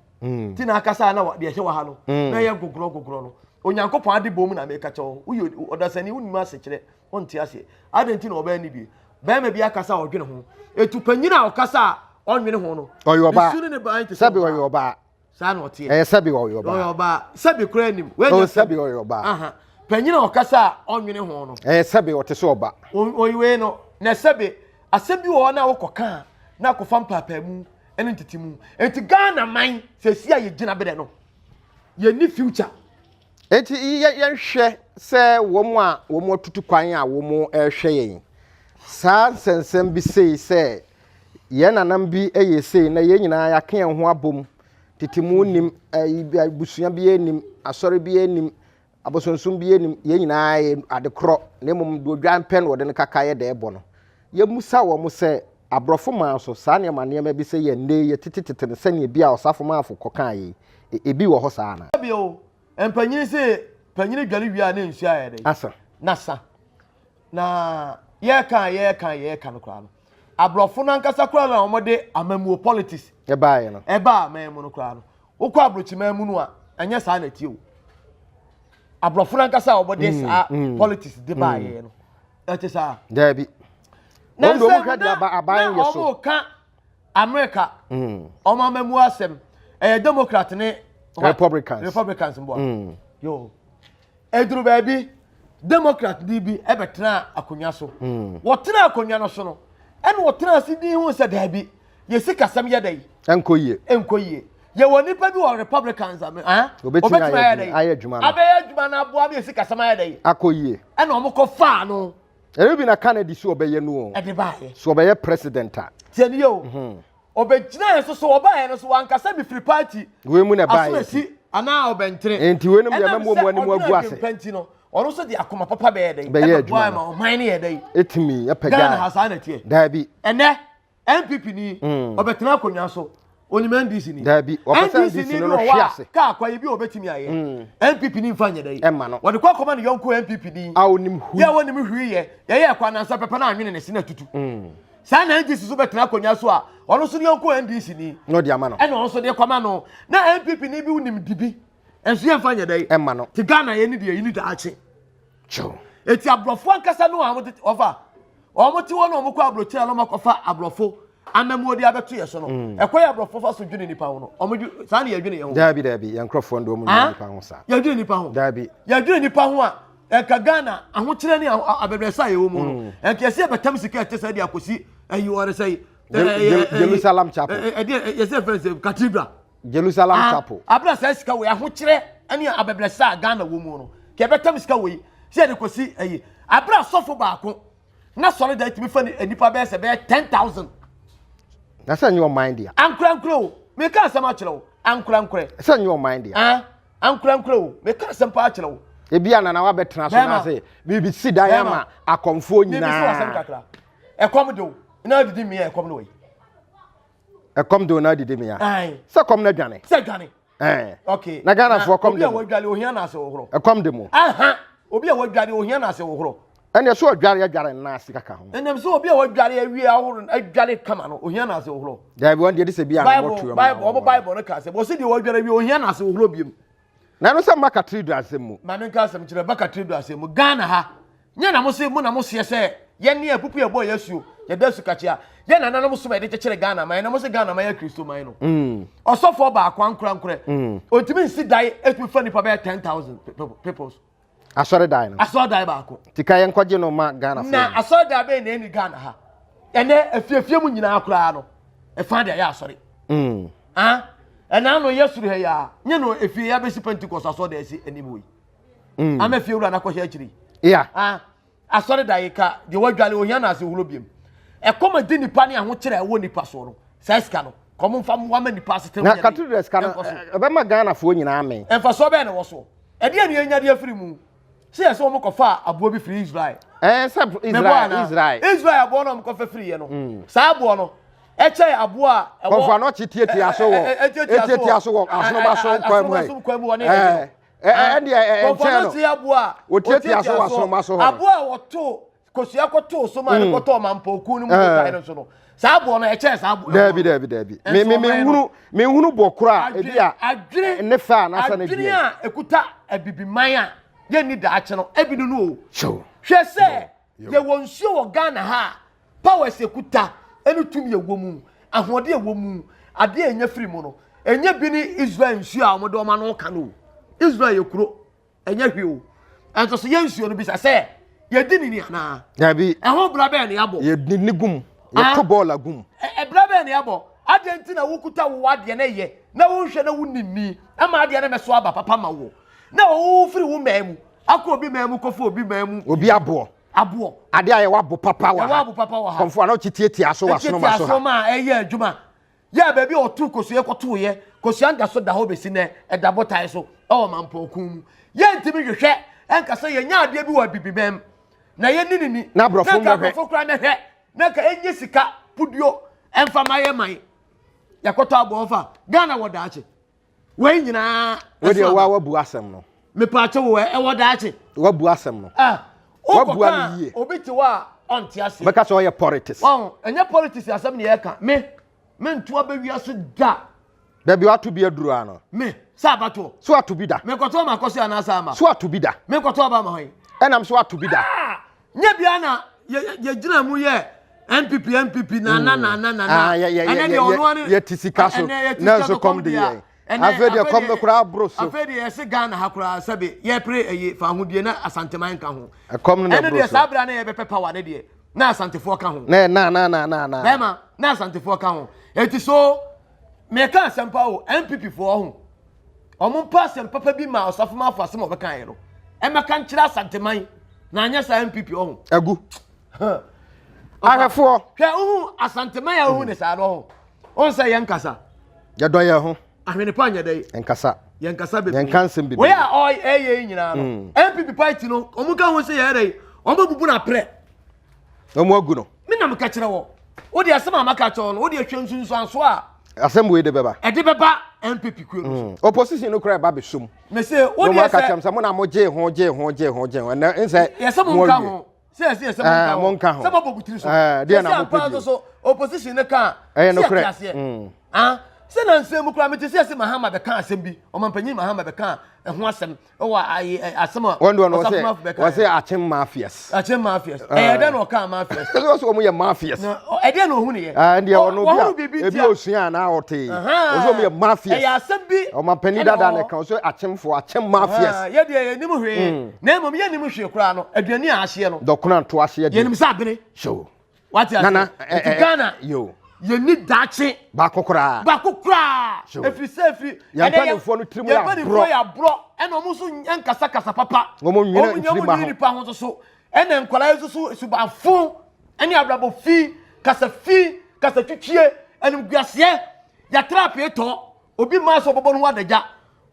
Ti na akasa na deɛ ɛhyɛ wɔ ha no na ɛyɛ gogorɔ gogorɔ no. Onyankopɔn ade bɔ mu na meka kyerɛ wo. Woyɛ ɔdasani wonim asekyerɛ wonte aseɛ. Adɛn nti na ɔbaa ni bi? Bɛrima bi akasa a ɔdwene ho. Etu panyin a ɔkasa a ɔnwene ho no. Ɔyɛ ɔbaa. Ne su ne ne ban te sɛ Sɛbi ɔyɛ ɔbaa. Saa na ɔteɛ. Ɛyɛ sɛbi ɔyɛ ɔbaa. Ɔyɛ ɔbaa. Sɛbi koraa nim. Oh, sɛbi ɔyɛ ɔbaa. Aha. Panyin a ɔkasa a ɔnwene ho no. Ɛyɛ sɛbi ɔte sɛ ɔba. Oyiwei no, na sɛbi asɛm bi wɔ hɔ na wokɔka a na akɔfa mpaapaamu ne ntetemu. Enti Ghana man sɛsi a yɛgyina berɛ no, yɛnni future. Enti yɛnhwɛ sɛ wɔn a wɔatutu kwan a wɔrehwɛ yɛn saa nsɛnsɛm bi sei sɛ yɛn nanam bi yɛ sei na yɛn nyinaa yɛaka yɛn ho abom tete mu nim abusua bi nim asɔre bi nim abosonsom bi nim yɛn nyinaa yɛ ade korɔ na mmom deɛ odwan pɛ na wɔde no kaka yɛ dɛ bɔ no yɛmusa wɔn sɛ aborɔfo man so saa nneɛma nneɛma bi sɛ yɛn nnɛ yɛ tete tete no sɛnea bi a ɔsafo maafo kɔkaa yɛ ebi wɔ hɔ saa na. Bio, mpanyin se panyin dware wie a na nsuo ayɛ dɛ. Asa. Na sa. Na yɛka yɛka yɛka no koraa no. Aborɔfo no ankasa koraa na wɔde amammuo politics. Ɛbaeɛ no. Ɛbaa aman mu no koraa no. Wokɔ aburokyiman mu no a, ɛnyɛ saa na ɛteɛ o. Aborɔfo no ankasa a wɔde mm, saa mm, politics de baeɛ mm. no. Ɛte saa. Daabi. Na nsɛm na na wɔka America wɔn amammuo asɛm ɛyɛ Democrat ne Republicans. Republicans mboa. Yo. Ɛduru baabi, Democrat ni bi bɛtenaa akonnwa so. Hmm. Wɔtenaa akonnwa no so no, ɛna wɔtenaa ase din ho sɛ daabi, yɛ sikasɛm yɛ dɛ. Ɛnkɔ yie. Ɛnkɔ yie. Yɛwɔ nipa bi wɔ Republicans a, ah, obetumi ayɛ dɛ. Ayɛ adwuma no. Abɛyɛ adwuma no aboa ma yɛ sikasɛm ayɛ dɛ. Akɔ yie. Ɛna wɔn kɔ faa no. Ɛno bi na Kennedy so ɔbɛyɛ no o. Ɛde baayɛ. So ɔbɛyɛ president a. Tiɛ ni yɛ o. Mhm. Ɔbɛgyinaeɛ nso so ɔbaeɛ no so wanka sɛ mefiri party Wei mu na ɛbaeɛ asomasi anaa ɔbɛntene. Enti weinom deɛ Ɛnam mɛma sɛ wɔn anim ɔdwene agu ase. adwempa nti no, ɔno nso de akoma papa bɛyɛ dɛn? Bɛyɛ Ɛbɛboa adwuma no. ma ɔman no yɛ dɛn? Ɛtumi ɛpagya. Ghana ha saa na ɛteɛ. Daabi. Ɛnɛ NPP ni ɔbɛtena akonnwa so onim NDC ni. Daabi. Ɔpɛ sɛ NDC ni no bi no wɔ hwe hɔ a ase. kaa kwa yi bi a ɔbɛtumi ayɛ. NPP ni nfa nyɛ dɛn? Ɛmma no. Wɔde kɔ akɔma ne yɔnko NPP ni. A onim hui. Yɛ a wɔnim hwii yɛ. Yɛyɛ kwa nansa pɛpɛ na anwene ne se na tutu. Saa na NDC nso bɛtena akonnwa so a ɔno nso ne yɔnko NDC ni. Na ɔde ama no. Ɛna ɔno nso de kɔma no. Na NPP ni bi nim dibi. Nso yɛmfa nyɛ dɛn. Ɛma no. Te Ghana yɛ ne deɛ yi ne daakye. Kyɛw. Eti aborɔfo ankasa no a wɔn tete ɔfa wɔn te hɔ na wɔn kɔ aburokyire a na wɔn akɔfa aborɔfo amamuo de abɛto yɛ so no. Mm. Ɛkɔ yɛ aborɔfo fa so dwene nipa ho no. Wɔn dwe saa na yɛdwene yɛn ho. Daabi daabi yɛn nkorɔfoɔ ndo wɔn dwene nipa ho saa. Yɛdwene nipa ho. Daabi. Yɛdwene nipa ho a Ɛnka Ghana ahokyerɛ ne abɛbrɛsɛ a yɛwɔ mu no, mm. ɛnka yɛsɛ yɛbɛtam sika ɛte sɛ de akɔsi ɛyi wɔre sɛ Jerusalem Chapel. Ɛdeɛ yɛsɛ fɛn sɛ cathedral. Jerusalem ah, Chapel. Abira sɛ sika wei ahokyerɛ ne abɛbrɛsɛ a Ghana wɔ mu no, ka yɛbɛtam sika wei sɛ yɛde kɔsi ɛyi. Abira sɔfo baako na sɔre da tumi fa nipa bɛyɛ sɛ bɛyɛ 10,000. Na sɛ nyɛ ɔman dea. Ankorankorɛ o, meka asɛm akyerɛ wo, ankorankorɛ. Sɛ nyɛ ɔman dea. Ah. Ankorankorɛ o, meka asɛm paa kyerɛ wo. Ebi a nana wabɛtena so na ase biribi si dan ama akɔmfoɔ nyinaa. Biribi si wɔ asɛm kakra. Ɛkɔm de wo na adidi mmea ɛkɔm no wɔ yi. Ɛkɔm de wo na adidi mmea. Sɛ kɔm na dwane. Sɛ dwane. Ɛɛ. Okay. Na Ghanafoɔ kɔm de mo. Obi a wadwale ohia na ase wɔhoro. Ɛkɔm de mo. Aha. Obi a wadwale ohia na ase wɔhoro. Ɛnna so ɔdware adware nna ase kaka ho. Ɛnam sɛ obi a wadware awie ahoro adware kama no ohia na ase wɔhoro. Daabi wɔn deɛ de sɛ bi a na wɔtu ɛmu. Bible wɔn Bible no ka sɛ wɔsi deɛ wadware awie ohia na ase wɔhoro biem. Na ɛno sɛ mma cathedral asɛm mu. Maame nka asɛm kyerɛ ba cathedral asɛm mu Ghana ha nyɛ na mo se mo na mo seɛ sɛ yɛn ne apupu ɛbɔ yɛ asuo Yɛda sukakye a yɛn nananom som a yɛde kyekyere Ghana man na mo sɛ Ghana man yɛ Kristo man no. Ɔsɔfoɔ baako ankorankorɛ. Ɔntumi nsi dan ɛtumi fa nipa bɛyɛ 10,000 peoples. Asɔredan no. Asɔredan baako. Tika yɛn kɔgye no ma Ghana fo. Na asɔredan bɛyɛ na ɛni Ghana ha. Ɛnɛ afiefie mu nyinaa koraa no ɛfa de ayɛ asɔre. Ah, ɛna ano yɛ soro ha yi a nye no efie yɛ abɛsi Pentecost asɔredan si anim hɔ yi. Ama fie wura no akɔhyɛ akyiri. Yeah. Ah, asɔredan yi ka deɛ wadwale ohia na ase huro biem. Ɛkɔm adi nipa ne ahokyerɛ ɛwɔ nipa soɔ no saa sika no kɔm nfa mmoa ma nipa asetena Na cathedral sika no ɛbɛma Ghanafoɔ nyinaa amee. Mfasoɔ bɛn na ɛwɔ soɔ? Ɛdeɛn na yɛnya de afiri mu? Sɛ yɛ sɛ wɔn kɔfa aboɔ bi firi Israel. Ɛɛ sɛ Israel Israel. Israel aboɔ na wɔn kɔfa firi yɛ no. Saa aboɔ no ɛkyɛ aboɔ a ɛwɔ. Kɔnfɔ ano kye tietia so wɔ etietia so wɔ asonoma so kwan mu hɛ. Kwan mu wɔ ne yɛ. Ɛɛ ɛdeɛ ɛnkyɛn no. Kɔnfɔ ano kye aboɔ a. Wɔtiatia so wɔ asonoma so hɔ. Aboɔ a wɔto kosua kɔtoo so maa no mm. kɔtɔɔ mampɔkuo no mu ah. botae no so no saa aboɔ no ɛkyɛɛ saa aboɔ daabi daabi daabi me me me nhunu me nhunu bɔ koro a ebi a adwene ne fɛ a n'asa ne deɛ adwene a ekuta abibiman a yɛnni daakye no ebi no no o hwɛ sɛ yɛwɔ nsuo wɔ Ghana ha a powers ekuta ɛne tumi ɛwɔ mu ahoɔden ɛwɔ mu adeɛ ɛnyɛ firi mu no ɛnyɛ bi ne Israel nsuo a wɔde wɔn ano ka no o Israel yɛ kuro. Ɛnyɛ hwee o. Ɛnso so yɛn nsuo no bisa sɛ yɛdi ne ni anaa? Dabi. Ɛho bra bɛn na yɛabɔ? Yɛdi ne gum. Yɛto ah. bɔɔl agum. Ɛbra bɛn na yɛabɔ? Adeɛ nti na wokuta wo adeɛ no yɛ na wonhwɛ na wonni ni ɛma adeɛ no mɛso aba papa ma wo na wɔwo firi wo mmaa mu akɔ obi mmaa mu kɔfo obi mmaa mu. Obi aboɔ. Aboɔ. Adeɛ a yɛwɔ abo papa wɔ ha. Yɛwɔ abo papa wɔ ha. Kɔnfo a na ɔkye tietia so wɔ asonoma so ha. Tietia so ma ɛyɛ adwuma. Yɛ baabi a ɔtoo kosua kɔtooeɛ, kosua nda so da hɔ bɛsi nnɛ, ɛda botae so wɔ mampɔnku mu. Yɛntumi nhwehwɛ nka sɛ yɛnya adeɛ bi wɔ Abibimam na yɛnni ne ni, na aborɔfo nka aborɔfo koraa mɛhwɛ, na nka ɛnyɛ sika puduo ɛmfa ma yɛ man. Yɛkɔtɔ aboɔ fa Ghana wɔ daakye. Wei nyinaa. Wei deɛ wa wabu asɛm no. Mepaakyɛ wo ɛwɔ daakye. Wabu asɛm no. Ah, wabua no yie. Obi te hɔ a ɔnte aseɛ. Bɛka sɛ ɔyɛ politics. Wɔn ɛnyɛ politics asɛm na yɛka me me nto abɛ wiase da. Dabi wato bi aduru ano. Me sɛ abatoɔ. So ato bi da. Mekɔtɔ ma akɔso anaasɛ ama. So ato bi da. Mekɔtɔ aba ma hɔ yi. Ɛnam so ato bi da. Ah, nyɛ bia na yɛgyina mu yɛ npp npp na na na na na na ɛnɛ deɛ ɔno ane yɛte sika so na nso kɔm de yɛn afei deɛ kɔm no koraa aboro so afei deɛ yɛse Ghana ha koraa sɛbe yɛpere ɛyi fa ahodie na Asanteman nka ho ɛkɔm no na ɛno deɛ saa berɛ na yɛbɛpɛ power ne deɛ na Asantefoɔ ka ho na na na na na na bɛrima na Asantefoɔ ka ho eti so meka asɛmpa o NPP foɔ ho Wɔn mpa asɛm papa bi ma ɔsafo mafo asɛm a ɔbɛka yɛ no. Ɛmɛka nkyerɛ Asanteman na anyɛ saa NPP ɔho. Agu. Ahwɛfoɔ. Hwɛ wohu Asanteman a wohu ne saa no ɔho. Wɔn sɛ yɛn kasa. Yɛdɔ yɛn ho. Ahwene pa nyɛ dɛ. Nkasa. Yɛn kasa bebree. Yɛn ka nsɛm bebree. Wɔyɛ a ɔyɛ yi nyinaa no. NPP party no wɔn ka ho sɛ yɛyɛ dɛ wɔn bɛ bubu na aprɛ. Wɔn agu no. Me na meka kyerɛ wɔ. Wo de asɛm a maka kyerɛ wo no, wo de hwɛ nsunsuanso a. Asɛm wei de bɛba. Ɛde bɛba NPP kuo no so. Opposition no koraa ɛba bɛsom. Me se wo deɛ sɛ. Wɔn aka kyerɛ sɛ mo na mo gyee ho gyee ho gyee ho gyee ho ɛnɛ nsɛ. Yɛsɛ mo nka ho. Sɛ yɛsɛ yɛsɛ mo nka ho. Mo nka ho. Sɛ mo bɔ butiri so. Deɛ na mo pɛ bio. So opposition no ka. Ɛyɛ no korɛ. Ah sɛ na nsɛm mu koraa mete sɛ yɛsɛ Mahama bɛka asɛm bi ɔmampanyin Mahama bɛka ɛho asɛm ɛwɔ ayi asɛm a wɔn deɛ wɔsɛ wɔsɛ akyem mafias akyem mafias ɛyɛ dɛ na ɔka mafias ɛsɛ wɔsɛ wɔn yɛ mafias na ɛdeɛ na ohun yɛ ɛɛ deɛ ɔno bi a ebi osua anaa ɔte wɔsɛ wɔn yɛ mafias ɛyɛ asɛm bi ɔmampanin dada na ɛka wɔsɛ akyemfo akyem mafias yɛ deɛ yɛ nim hwee na mmom yɛ nim hwee koraa no aduane a ahyeɛ no dɔkono ato ahyeɛ deɛ yɛ nim sɛ abene so wate ase Nana, nti Ghana yo. yɛni daakye baako koraa baako koraa ɛfiri sɛ ɛfiri yɛn mpanimfoɔ no tirim yɛ aborɔ yɛn mpanimfoɔ yɛ aborɔ ɛna wɔn nso nkasakasa papa wɔn nwene ntirima ho wɔn nipa ho nso so ɛna nkwadaa yi nso so subanfo ɛne abrabɔ fi kasa fi kasa twitwie animguaseɛ yɛatra apee tɔ obi mmaa sɛ ɔbɛbɔ no ho adagya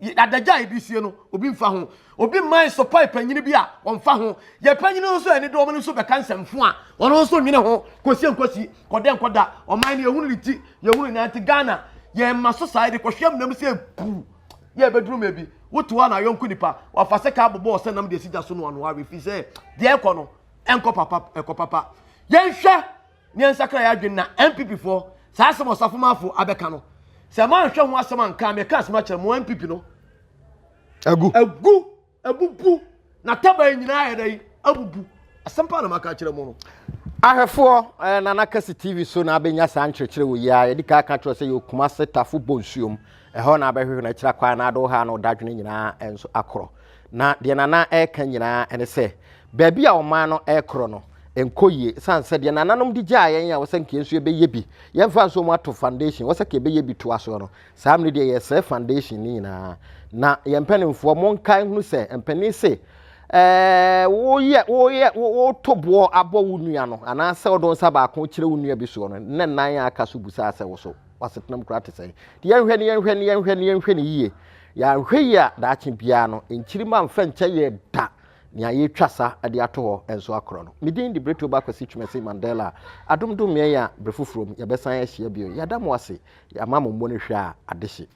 Adagya a yɛde sie no, obi mfa ho. Obi mman sopae panyin bi a, ɔmfa ho. Yɛn panyin nso a ani da wɔn no nso bɛka nsɛmfo a, ɔno nso nwene ho. Kɔsie nkɔsi, kɔdɛ nkɔda. Ɔman no, yɛhunu ne ti, yɛhunu ne nan. Nti Ghana, yɛmma so saa. Yɛde kɔhwe amena mu sɛ puu. Yɛ ɛbɛduru mmerɛ bi, wote hɔ a na yɔnko nipa, wafa sɛ kaa bobɔ ɔsɛ nam de asi gya so no ano awe, firi sɛ deɛ ɛkɔ no, ɛnkɔ papa, ɛkɔ papa. Yɛnhwɛ ne yɛnsakra yɛn adwene na NPP foɔ saa asɛm ɔsafo maafo abɛka no sɛ moanhwɛ ho asɛm anka meka asɛm akyerɛ mo NPP no agu agu abubu na taban nyinaa yɛ dɛ abubu asɛm paa na maka akyerɛ mo no. Ahwɛfoɔ, eh, Nana Kɛse TV so na abɛnya saa nkyerɛkyerɛ wɔ yi a yɛde ka aka kyerɛ sɛ yɛ Kumase Tafo Bonsuom. Ɛhɔ na abɛhwehwɛ no akyira kwan na ado ha na ɔdadwene nyinaa nso akorɔ. Na deɛ Nana ɛreka nyinaa ɛne sɛ baabi a ɔman no ɛrekorɔ no ɛnkɔ yie ɛsiane sɛ deɛ nananom de gyaa yɛn a wɔsɛ nka yɛn nso yɛbɛyɛ bi yɛmfa nso wɔn ato foundation wɔsɛ ka yɛbɛyɛ bi toa soɔ no saa mmerɛ deɛ yɛsɛe foundation no nyinaa na yɛn mpanimfoɔ monkae hunu sɛ mpanin se ɛɛ woyɛ woyɛ woto boɔ abɔ wo nua no anaasɛ wode nsa baako kyerɛ wo nua bi soɔ no ne nan a aka so busaa sɛ wo so wasetenam koraa te sɛn nti yɛnhwɛ ne yɛnhwɛ ne yɛnhwɛ ne yɛnhwɛ ne yie yɛanhwɛ yie a daakye biara no nkyirima mfa nkyɛ yɛ da nea yɛtwa sa de ato hɔ nso akorɔ no me din de Bretoba Kwasi Twumasi Mandela adom dom yɛn a bere foforɔ mu yɛbɛsan ahyia bio yɛada mo ase yɛama mo mmɔ no hwɛ a adehye.